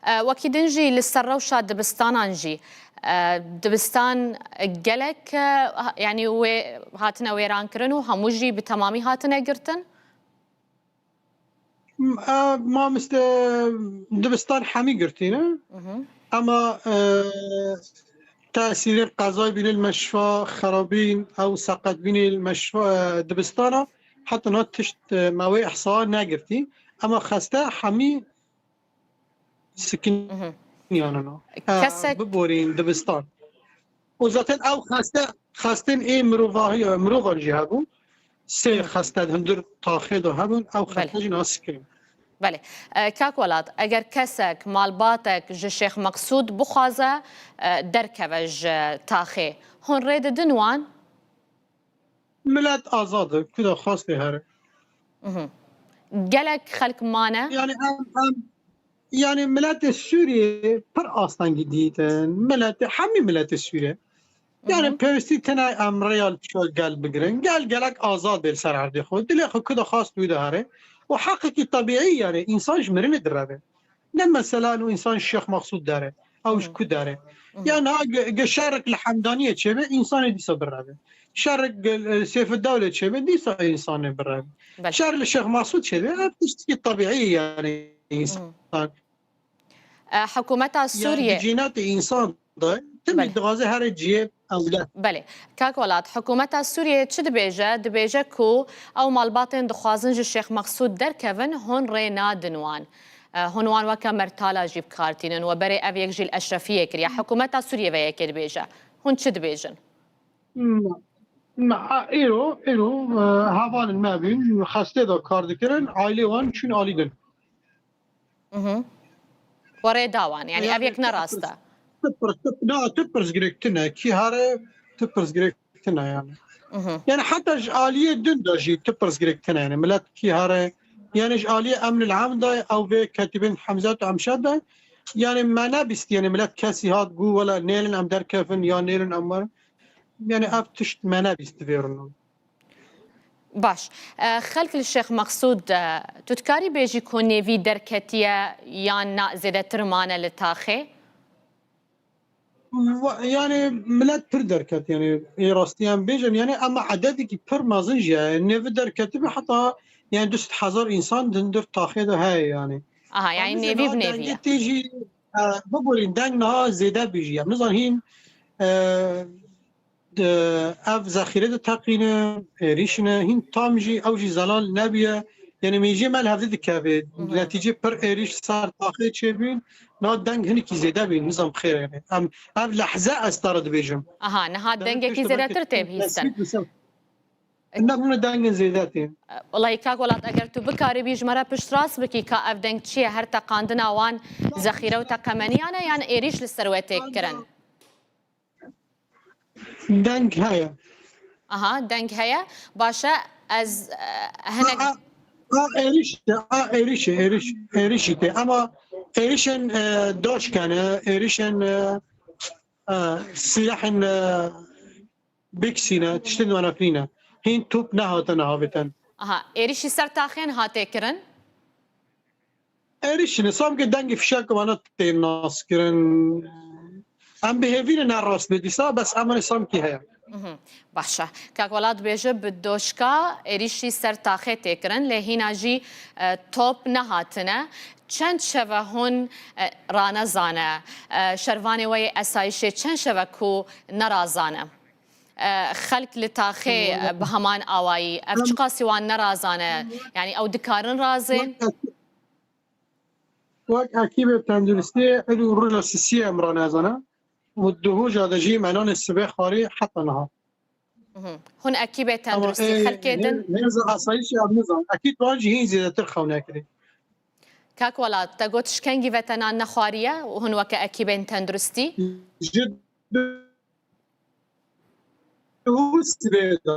E, wekî din jî li ser rewşa dibistanan jî, e, dibistan gelek, e, ha-, yanî wê hatine wêrankirin û hemû jî bi temamî hatine girtin? M-, e, mamoste, dibistan hemî girtî ne. Mhm. Ema, e, tesîrê qezayê bînê li meşfa xerabîn, ew seqetbînê li meşfa, e, dibistana, heta niha tişt, e, me wê ihsa negirtî. Ema xeste hemî Mhm. sikiniyanin o. E, Kesek biborîn dibistan. Û zaten ew xeste, xestên ê mirovahî, mirovan jî hebûn. Sê Hı. xeste di hundir taxê de hebûn, ew Belê. xeste jî niha sikin. Belê. E, Kak Welat, eger kesek, malbatek ji Şêx Meqsûd bixwaze, e, derkeve ji taxê, hûn rê didin wan? Milet azad e, ku de xwestê here. Mhm. Gelek xelk mane? Yani em, em, yani miletê Sûriyê pir astengî dîtin. Miletê, hemî miletê Sûriyê. Yani Mhm. pêwîstî tine em rêya li pişta gel bigirin. Gel gelek azad bê li ser erdê xwe. Dilê xwe ku de xwest wî de here. Û heqekî tebîî yani, însan ji mirinê direve. Ne mesela û însan Şêx Meqsûd dere. Ew ji Mhm. ku dere. Mhm. Ya niha ge-, ge şerek li Hemdaniyê çêbe, însanê dîsa bireve. Şerek ge-, e, Seyfeddewlê çêbe, dîsa însanê bireve. Belê. Şer li Şêx Meqsûd çêbe, ev tiştekî tebîî yani Mhm. însan. E, hikûmeta Yani Sûriyê. Di cînatê însan de, timî Belê. dixwaze here cihê ewle. Belê. Kak Welat, hikûmeta Sûriyê çi dibêje? Dibêje ku ew malbatên dixwazin ji Şêx Meqsûd derkevin, hûn rê nadin wan. E, hûn wan weke mertala jî bi kar tînin. We berê ev yek jî li Eşrefiyê kiriye. Hikûmeta Sûriyê vê yekê dibêje. Hûn çi dibêjin? Na, na, a, îro, îro, e, hevalên me bîn, xestê de kar dikirin, ailê wan çûn alî din. Mhm. We rê da wan, yani ev Yani yek ne rast e. Ti pirs, ti pirs, na, ti pirs girêk tune, kî here, ti pirs girêk tune yani. Mhm. Yani heta ji aliyê din de jî ti pirs girêk tune yani. Milet kî here, yani ji aliyê emnil am de, ew vê ketîbên Hemzat û Emşad de, yani me nebîst, yani milet kesî hat got, wela nêlin em derkevin ya nêlin em werin. Yani ev tişt me nebîst vê rûnû. Baş. E, xelk li Şêx Meqsûd, e, tu dikarî bêjî ku nêvî derketiye yan na zêdetir mane li taxê? Wa-, yani milet pir derket, yani ê rastî em bêjin, yani ema ededekî pir mezin jî ye. Nêvî derketibe heta yani du sed hezar însan di hundir taxê de heye yani. Aha, yani Em nêvî niha bi nêvî dengê ye. Tê jî, e, biborîn deng niha zêde bî jî. Em nizan hîn, e, di, ev zexîre diteqîne, êrîş ne, hîn tam jî ew jî zelal nebiye. Yani mêjiyê me li hevdî dikeve. Mhm. Netîcê pir êrîş ser taxê çêbîn, na deng hinekî zêde bîn, nizam xêr yani. Em, ev lehze ez te re dibêjim. Aha, niha Dengê dengekî pêşde zêdetir belkî tê bihîstin. Destpêk bi ser. Ne bûne dengên zêde tê. Welayi Kak Welat, eger tu bikaribî ji me re piştrast bikî ka ev deng çi ye, her teqandina wan zexîre û teqemeniyan e yan êrîş li ser we tê kirin? Deng heye. Aha, deng heye. Baş e, ez, e, hinek A, a, a êrîş, a êrîş, êrîş, êrîşî tê. Ama êrîşên, e, doşkene, êrîşên, e, e, silahên, e, biksîne, tiştên wana kirîne. Hîn top nehatine havêtin. Aha, êrîşî ser taxên hatê kirin? Êrîşîne, samkê dengê fişek wana tê naskirin. Em bi hêvî ne, ne rast be dîsa, bes em ê samkî heye. Mhm, baş e. Kak Welat dibêje bi doşka êrîşî ser taxê tê kirin, lê hîna jî, e, top nehatine. Çend şev e hûn, e, ranezane? E, şervanê we yê esayîşê çend şev e ku nerazane? E, xelk li taxê, e, bi heman awayî, ev çiqasî wan nerazane? Yani ew dikarin razên? Wek ekîbê tenduristiyê êdî û roja sisiyê em ranezane û di hoja de jî me nanê sibê xwarî heta niha. Mhm. Hûn ekîbê Ama, tenduristî e, xelkê din? Hêza asayîşê em nizan. Ekîd wan jî hîn zêdetir xew nekirî. Kak Welat, te got ji kengî ve te nan nexwariye û hûn weke ekîbên tenduristî? Ji duhû sibê de.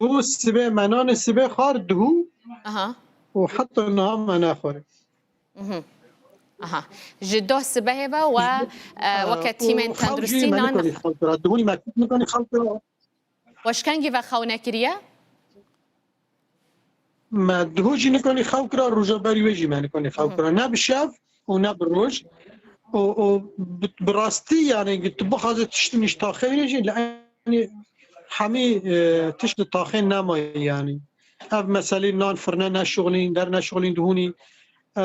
Duhû sibê me nanê sibê xwar duhû Aha. û heta niha me nexwarî. Mhm. Aha. Ji doh sibehê ve we, e, weke tîmên tenduristî nan nexwar. Duhûnî me nikanî xew kira. Duhûnî me nikanî xew kira. We ji kengî ve xew nekiriye? Me duhû jî nikanî xew kira, roja berî wê jî me nikanî xew kira. Ne bi şev û ne bi roj. Û, û bi, bi rastî yani tu bixwaze tiştin ji taxê bîne jî, li enî hemî, e, tişt li taxê nemaye yani. Ev meselê nan firne neşixulîn, der neşixulîn duhûnî, e,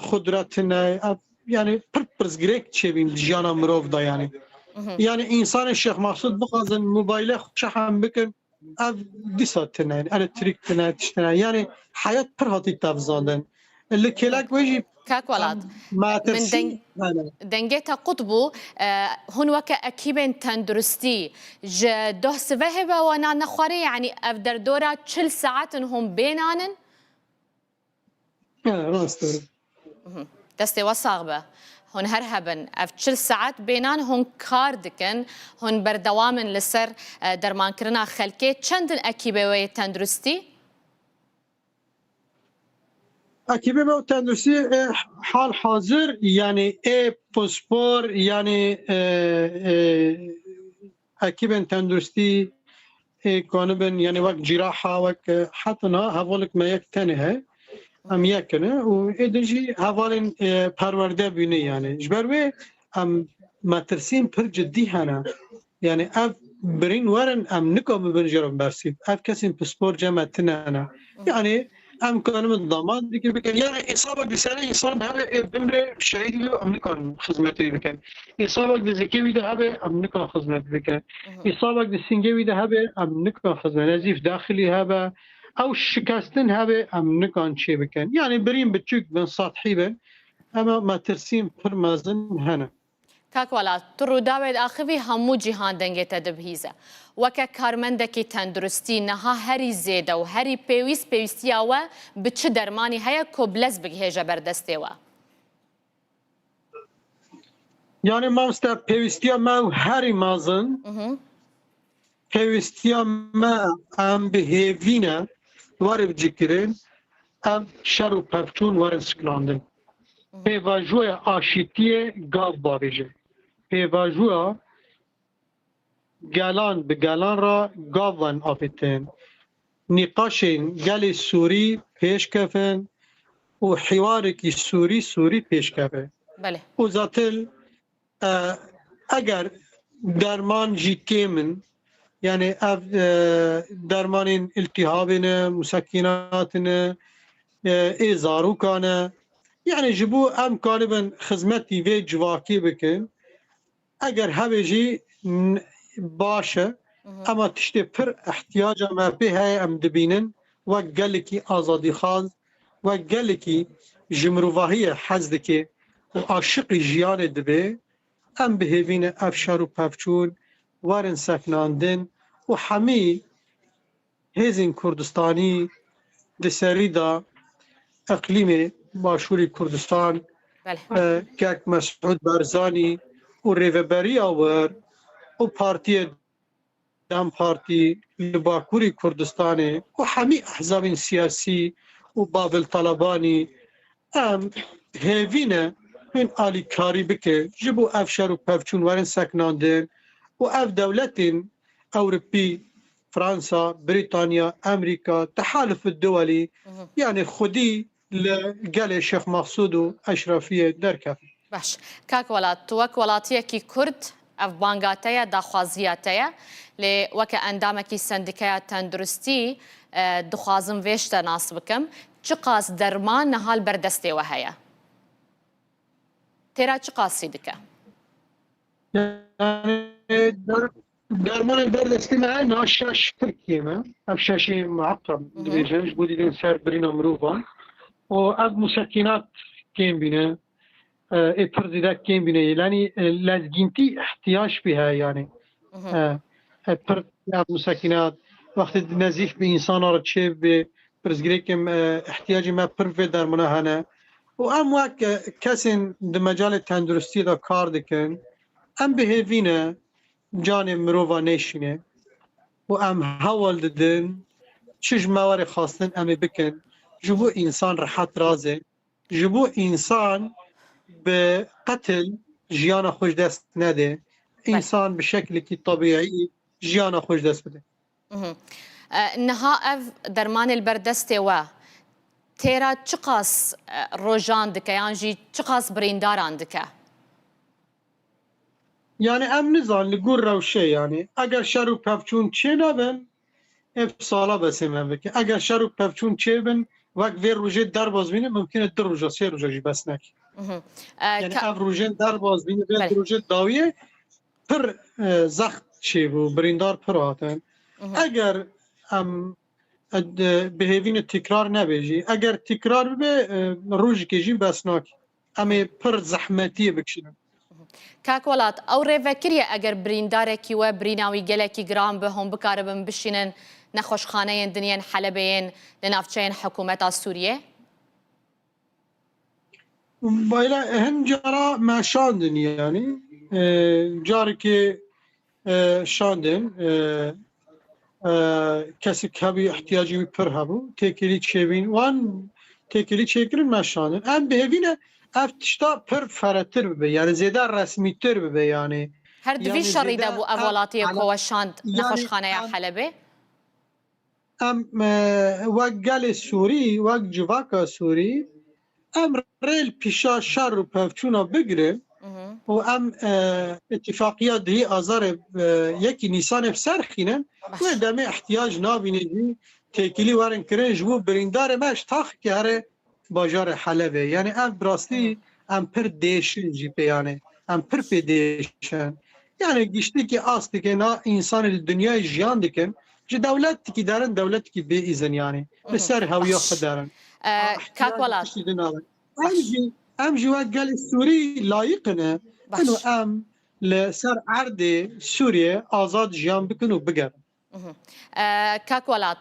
xudret tune, ev yani pir pirsgirêk çêbîn di jiyana mirov de yani. Mhm. Yani însanê Şêx Mexsûd bixwazin mobaylê xwe şehem bikin, ev dîsa tune, elektrîk tune, tişt tune. Yani heyat pir hatî tevzandin. Li kêlek wê jî Kak Welat, em, min matrîsî deng-, hene. Dengê te qut bû. E, hûn weke ekîbên tenduristî ji doh sibehê ve wana nexwarê, yani ev derdora çil saetin hûn bênanin? He, rast e. Mhm. Destê we sax be. Hûn her hebin. Ev çil saet bênan hûn kar dikin, hûn berdewam in li ser, e, dermankirina xelkê. Çend in ekîbê we yê tenduristî? Ekîbê me û tenduristî, e, hal hazir, yanî ê pispor, yanî, e, e, ekîbên tenduristî ê kanibin, yanî wek cîraha, wek, e, heta niha hevalek me yek tenê heye. Em yek in û ê din jî hevalên, e, perwerde bîne yanî. Ji ber wê em metirsiyên pir cidî hene. Yanî ev birîn werin, em nikarin bibin jê re bersîv. Ev kesên pispor cem me tune ne. Yanî em kanibin daman dikir bikin. Yanî îsabek di serê însan hebe ê bimre şehîd bî, em nikarin xizmetê bikin. Îsabek di zikê wî de hebe, em nikan xizmet bikin. Îsabek di singê wî de hebe, em nikan xizmet. Nezîf daxilî hebe, ew şikestin hebe, em nikan çê bikin. Yanî birîn biçûk bin, sethî bin, ema metirsiyên pir mezin hene. Kak Welat, tu Rûdawê diaxivî, hemû cîhan dengê te dibihîze. Weke karmendekî tenduristî niha herî zêde û herî pêwîst, pêwîstiya we bi çi dermanî heye ku bi lez bigihêje ber destê we? Yanî mamoste, pêwîstiya me herî mezin. Mhm. Pêwîstiya me em bi hêvî ne, were bicikirin, em şer û pevçûn werin siklandin. Pêvajoya aşîtiyê gav bavêje. Pêvajoya gelan bi gelan re gav werin avêtin. Nîqaşên gelê Sûrî pêş kevin û hiwarekî Sûrî, Sûrî pêş keve. Belê. Û zaten E, eger derman jî kêm in, yanî ev, e, dermanên îltîhabê ne, musekînat ne, e, ê zarokan e. Yanî ji bo em karibin xizmetî vê civakê bikin, eger hebe jî n-, baş e, ema tiştê pir ihtiyaca me pê heye em dibînin, wek gelekî azadîxwaz, wek gelekî ji mirovahiyê hez dike û aşiqî jiyanê dibe, em bi hêvî ne ev şer û pevçûn werin sekinandin û hemî hêzên Kurdistanî di serî de iqlîmê Başûrê Kurdistan, Belê. e, Kek Mesûd Barzanî û rêveberiya wir û partiyê DEM Partî li Bakurê Kurdistanê û hemî ehzabên siyasî û Babil Talebanî, em hêvî ne hûn alîkarî bike ji bo ev şer û pevçûn werin sekinandin û ev dewletên Ewropî, Fransa, Brîtanya, Amerîka, Tehaluf Duwelî, Mhm. yanî xwedî li gelê Şêx Mexsûd û Eşrefiyê derkevin. Baş. Kak Welat, tu wek welatiyekî Kurd, ev banga te ye, daxwaziya te ye. Lê weke endamekî sendîkeya tenduristî, e, dixwazim vê ji te nas bikim. Çiqas derman niha li ber destê we heye? Têra çiqasî dike? Yani der-, dermanên ber destê me heye, niha şeş pir kêm e. Ev şeşê muheqem Hı hı. dibêjin, ji bo dîtin ser birîna mirovan. Û ev musekînat kêm bîne. E, ê pir zêde kêm bîne. Yanî, e, lezgîntî ihtiyac pê heye yanî. Mhm. E, e, pir ya musekînat, wextê di nezîf bi însana re çê bê, pirsgirêkê me, e, ihtiyacê me pir vê dermana hene. Û em wek, e, kesên di mecalê tenduristiyê de kar dikin, em bi hêvî ne canê mirova nêşîne. Û em hewl didin, çi ji me were xwestin em ê bikin, ji bo însan rehet razê. Ji bo însan bi qetil jiyana xwe ji dest nede. Belê. Însan bi şeklekî tebîî jiyana xwe ji dest bide. Mhm. E, niha ev dermanê li ber destê we têra çiqas, e, rojan dike yan jî çiqas birîndaran dike? Yani em nizan li gor rewşê yani. Eger şer û pevçûn çênebin, ev sala besê me bike. Eger şer û pevçûn çêbin, wek vê rojê derbas bîne, mimkun e du roja, sê roja jî bes neke. Mhm. E, Yani ka- ev rojên derbas bîne, vê Belê. rojê dawiyê pir, e, zext çêbû, birîndar pir hatin. Mhm. Eger em, e, de, bi hêvî ne tîkrar nebe jî. Eger tîkrar bibe, e, rojekê jî bes nake. Em ê pir zehmetiyê bikişînin. Kak Welat, ew rêvekirî ye eger birîndarekî we birîna wî gelekî giran be, hûn bikaribin bişînin nexweşxaneyên din yên Helebê yên li navçeyên hikûmeta Sûriyê? Bayla hin cara me şandin yani. E, carekê, e, şandin, e, e, kesek hebî ihtiyacî wî pir hebû. Têkilî çêbîn. Wan têkilî çêkirin me şandin. Em bihêvî ne ev tişta pir feretir bibe. Yani zêde resmîtir bibe yani. Her di vî Yani şerî de zêde bû ev ev welatiyê ele-, ku we şand yani nexweşxaneya em Helebê? Em, e, wek gelê Sûrî, wek civaka Sûrî, em rê li pîşa şer û pevçûna bigirin Mhm. û em, e, îtifaqiya dihî azarê, e, yekî Nîsanê bi ser xînin, Baş. wê demê ihtiyac nabîne jî têkilî werin kirin ji bo birîndarê me ji taxekê here bajarê Helebê. Yani ev bi rastî Hı. em pir dêşin jî pê yani. Em pir pê dêşin. Yani giştikî astikê na însanê li dinyayê jiyan dikin. Ji dewletikî derin, dewletikî bê îzin yani. Li Mhm. ser hewiya Baş. xwe derin. E, A, Kak ihtiyacî Welat. tiştî din nabin. Em Baş. jî, em jî wek gelê Sûrî layiqine. Baş. Ino em li ser erdê Sûriyê azad jiyan bikin û bigerin. Mhm. E, Kak Welat,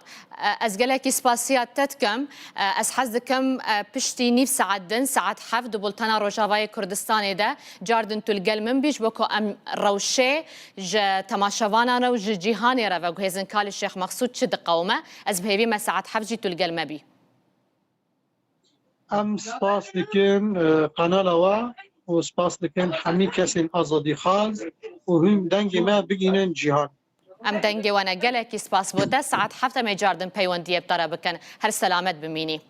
e, ez gelekî spasiya te dikim. E, ez hez dikim, e, piştî nîv saet din, saet heft di Bultena Rojavayê Kurdistanê de cardin tu li gel min bî, ji bo ku em rewşê ji temaşevanan re û ji cîhanê re veguhêzin ka li Şêx Mexsûd çi diqewime. Ez bi hêvî me saet heft jî tu li gel me bî. Em spas dikin, e, kanala we û spas dikin hemî kesên azadîxwaz û hûn dengê me bigihînin cîhan. Em dengê we ne, gelekî spas bo te. Saet heft em ê cardin peywendiyê bi te re bikin. Her selamet bimînî.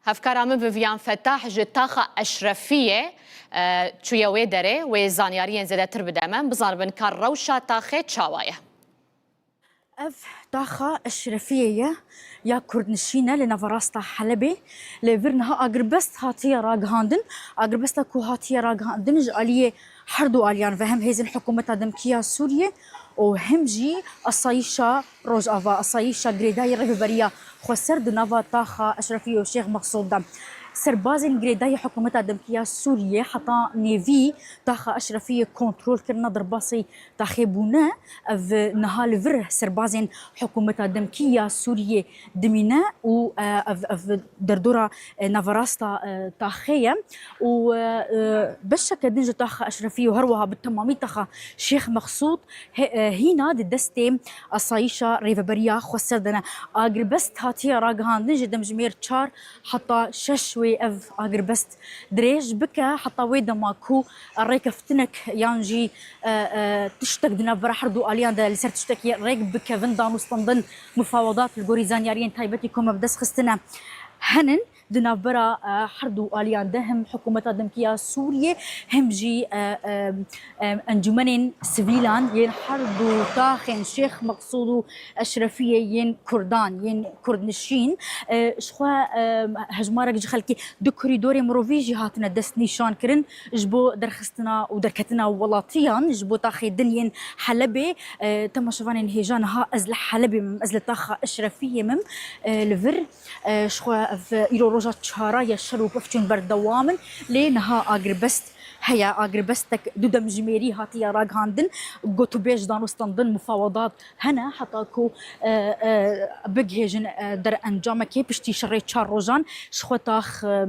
Hevkara min Vivian Fetah ji taxa Eşrefiyê, e, çûye wê derê, wê zanyariyên zêdetir bide me. Em bizanibin ka rewşa taxê çawa ye. Ev taxa Eşrefiyê ye, ya kurdnişîn e li naverasta Helebê. Li vir niha agirbest hatiye ragihandin. Agirbesta ku hatiye ragihandin ji aliyê her du aliyan ve, hem hêzên hikûmeta demkî ya Sûriyê û hem jî asayîşa Rojava, asayîşa girêdayî Rêveberiya Xweser di nava taxa Eşrefiyê û Şêx Mexsûd de. Serbazên girêdayî hikûmeta demkî ya Sûriyê heta nêvî taxa Eşrefiyê kontrol kirine, derbasî taxê bûne. Ev niha li vir serbazên hikûmeta demkî ya Sûriyê dimîne û, e, ev, ev derdora, e, naverasta, e, taxê ye û, e, e, beşeke din ji taxa Eşrefî û her wiha bi temamî taxa Şêx Mexsûd he-, e, hîna di destê asayîşa Rêveberiya Xweser de ne. Agirbest hatiye ragihandin, ji demjimêr çar heta şeş wê ev agirbest dirêj bike, heta wê dema ku rêkeftinek yan jî, e, e, tiştek di navbera her du aliyan de li ser tiştekî rêk bikevin, danûstandin, mufawedat li gorî zanyariyên taybetî ku me bi dest xistine henin. Di navbera, e, her du aliyan de hem hikûmeta demkî ya Sûriyê hem jî, e, e, e, encûmenên sivîlan yên her du taxên Şêx Mexsûd û Eşrefiyê yên Kurdan, yên Kurdnişîn, e, ji xwe, e, hejmarek ji xelkê di korîdorê mirovî jî hatine destnîşan kirin ji bo derxistina û derketina welatiyan ji bo taxê din yên Helebê. E, temaşevanên hêja, niha ez li Helebê mim, ez li taxa Eşrefiyê mim, e, li vir, e, ji xwe ev îro roja çara ye, şer û pevçûn berdewam in, lê niha agirbest heye, agirbestek du demjimêrî hatiye ragihandin, gotûbêj danûstandin, mufawedat hene heta ku, e, e, bigihêjin, e, derencamekê. Piştî şerê çar rojan ji xwe tax, e,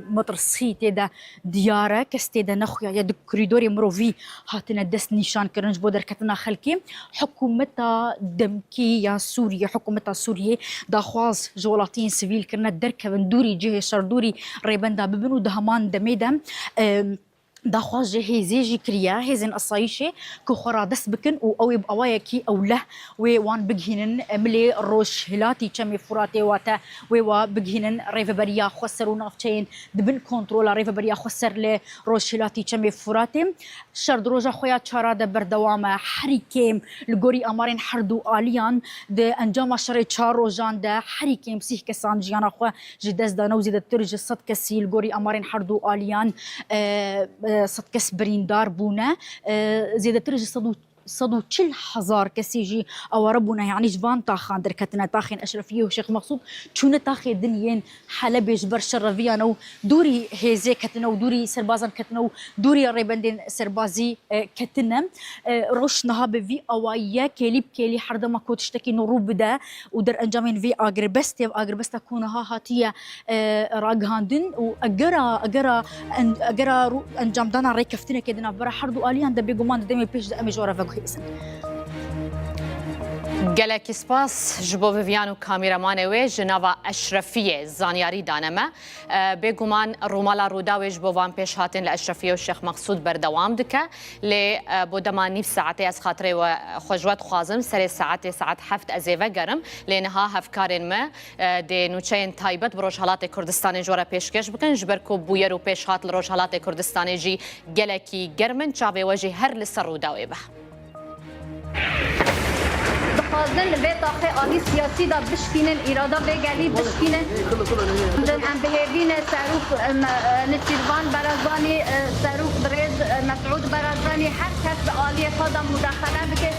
metirsî tê de diyar e, kes tê de nexuyaye, di korîdorê mirovî hatine dest nîşan kirin ji bo derketina xelkê. Hikûmeta demkî ya Sûriyê, hikûmeta Sûriyê daxwaz ji welatiyên sivîl kirine derkevin dûrî cihê şer, dûrî rêbenda bibin û di heman demê de, e, daxwaz ji hêzê jî kiriye, hêzên asayîşê ku xwe radest bikin û ew ê bi awayekî ewleh wê wan bigihînin milê rojhilatî Çemê Furatê, wate wê wa bigihînin Rêveberiya Xweser û navçeyên di bin kontrola Rêveberiya Xweser li rojhilatî Çemê Furatê. Şer di roja xwe ya çara de berdewam e. Herî kêm li gorî amarên her du aliyan di encama şerê çar rojan de herî kêm sîh kesan jiyana xwe ji dest dane û zêdetir ji sed kesî li gorî amarên her du aliyan, e, e, sed kes birîndar bûne. E, zêdetir ji sed û Sed û çil hezar kesî jî aware bûne, yanî ji van taxan derketine, taxên Eşrefiyê û Şêx Meqsûd çûne taxê din yên Helebê ji ber şerreviyan û dûrî hêzê ketine û dûrî serbazan ketine û dûrî rêbendên serbazî, e, ketine. E, roj niha bi vî awayî ye, kêlî bi kêlî her dema ku tiştekî nû rû bide û derencamên vî agirbestê, ev agirbesta ku niha hatiye, e, ragihandin û egera, egera, en-, egera rû-, encamdana rêkeftinekê di navbera her du aliyan de bêguman di demê pêş de em ê ji we re veguhêzin. Gelekî spas ji bo Vivian û kameramanê wê ji nava Eşrefiyê zanyarî dane me. E, bêguman rûmala Rûdawê ji bo van pêşhatên li Eşrefiyê û Şêx Meqsûd berdewam dike. Lê, e, bo dema nîv saetê ez xatirê we, xwe ji we dixwazim. Serê saetê saet heft ez ê vegerim. Lê niha hevkarên me, e, dê nûçeyên taybet bi Rojhelatê Kurdistanê ji we re pêşkêş bikin. Ji ber ku bûyer û pêşhat li Rojhelatê Kurdistanê jî gelekî germ in, çavê we jî her li ser Rûdawê be. Dixwazin li vê taxê alî siyasî de bişkînin, îrada vê gelî bişkînin. Em bi hêvî ne serok, em, Nêçîrvan Barzanî, serok birêz Mesûd Barzanî, her kes bi aliyê xwe de mudexele bike.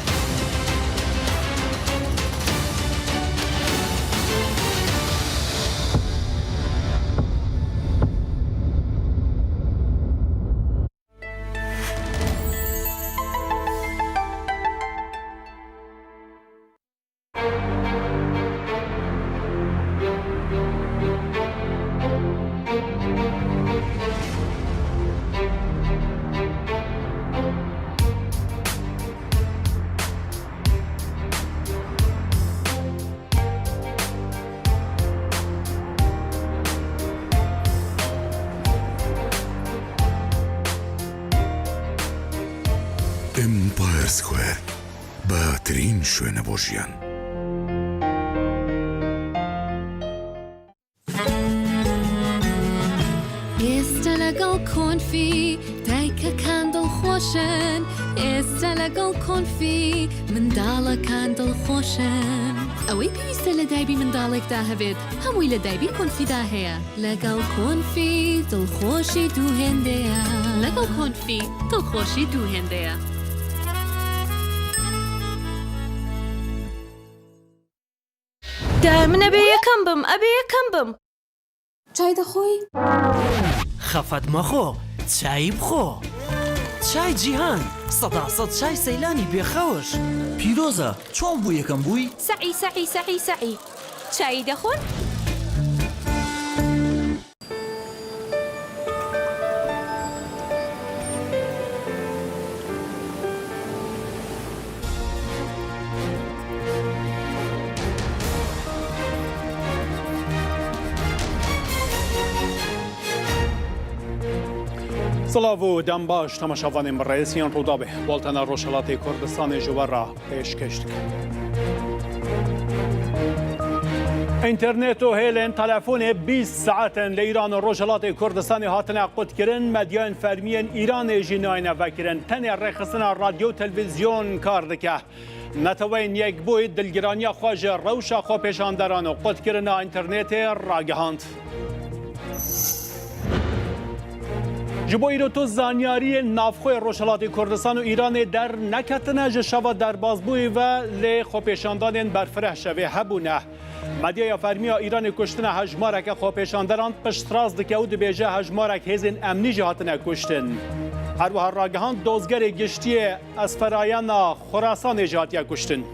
Empire Square، باشترین شوێنە بۆ ژیان. ئێستا لەگەڵ کۆنفی دایکەکان دڵخۆشن. ئێستا لەگەڵ کۆنفی منداڵەکان دڵخۆشن. ئەوەی پێویستە لە دایبی منداڵێکدا هەبێت، هەمووی لە دایبی کۆنفیدا هەیە. لەگەڵ کۆنفی دڵخۆشی دوو هێندەیە. لەگەڵ کۆنفی دڵخۆشی دوو هێندەیە. دە، من ئەبێ یەکەم بم، ئەبێ یەکەم بم. چای دەخۆی؟ خەفەت مەخۆ، چایی بخۆ. چای جیهان، سەدا سەد چای سەیلانی بێخەوش. پیرۆزە، چۆن بوو یەکەم بووی؟ سەعی، سەعی، سەعی، سەعی. چایی دەخۆن؟ Silav û dem baş, temaşevanên birêz yên Rûdawê. Bultena Rojhelatê Kurdistanê ji we re pêşkêş dikin. Înternet û hêlên telefonê bîst saet in li Îran û Rojhilatê Kurdistanê hatine qutkirin, medyayên fermî yên Îranê jî nayêne vekirin. Tenê rêxistina radyo û televîzyon kar dike. Neteweyên Yekbûyî dilgiraniya xwe ji rewşa xwepêşanderan û qutkirina înternetê ragihand. Ji bo îro tu zanyariyên navxwe Rojhilatê Kurdistan û Îranê derneketine ji şeva derbazbûyî ve, lê xwepêşandanên berfireh şevê hebûne. Medyaya fermî ya Îranê kuştina hejmareke xwepêşanderan piştrast dike û dibêje hejmarek hêzên emnî jî hatine kuştin. Her wiha ragihand dozgerê giştiyê Esferayena Xurasanê jî hatiye kuştin.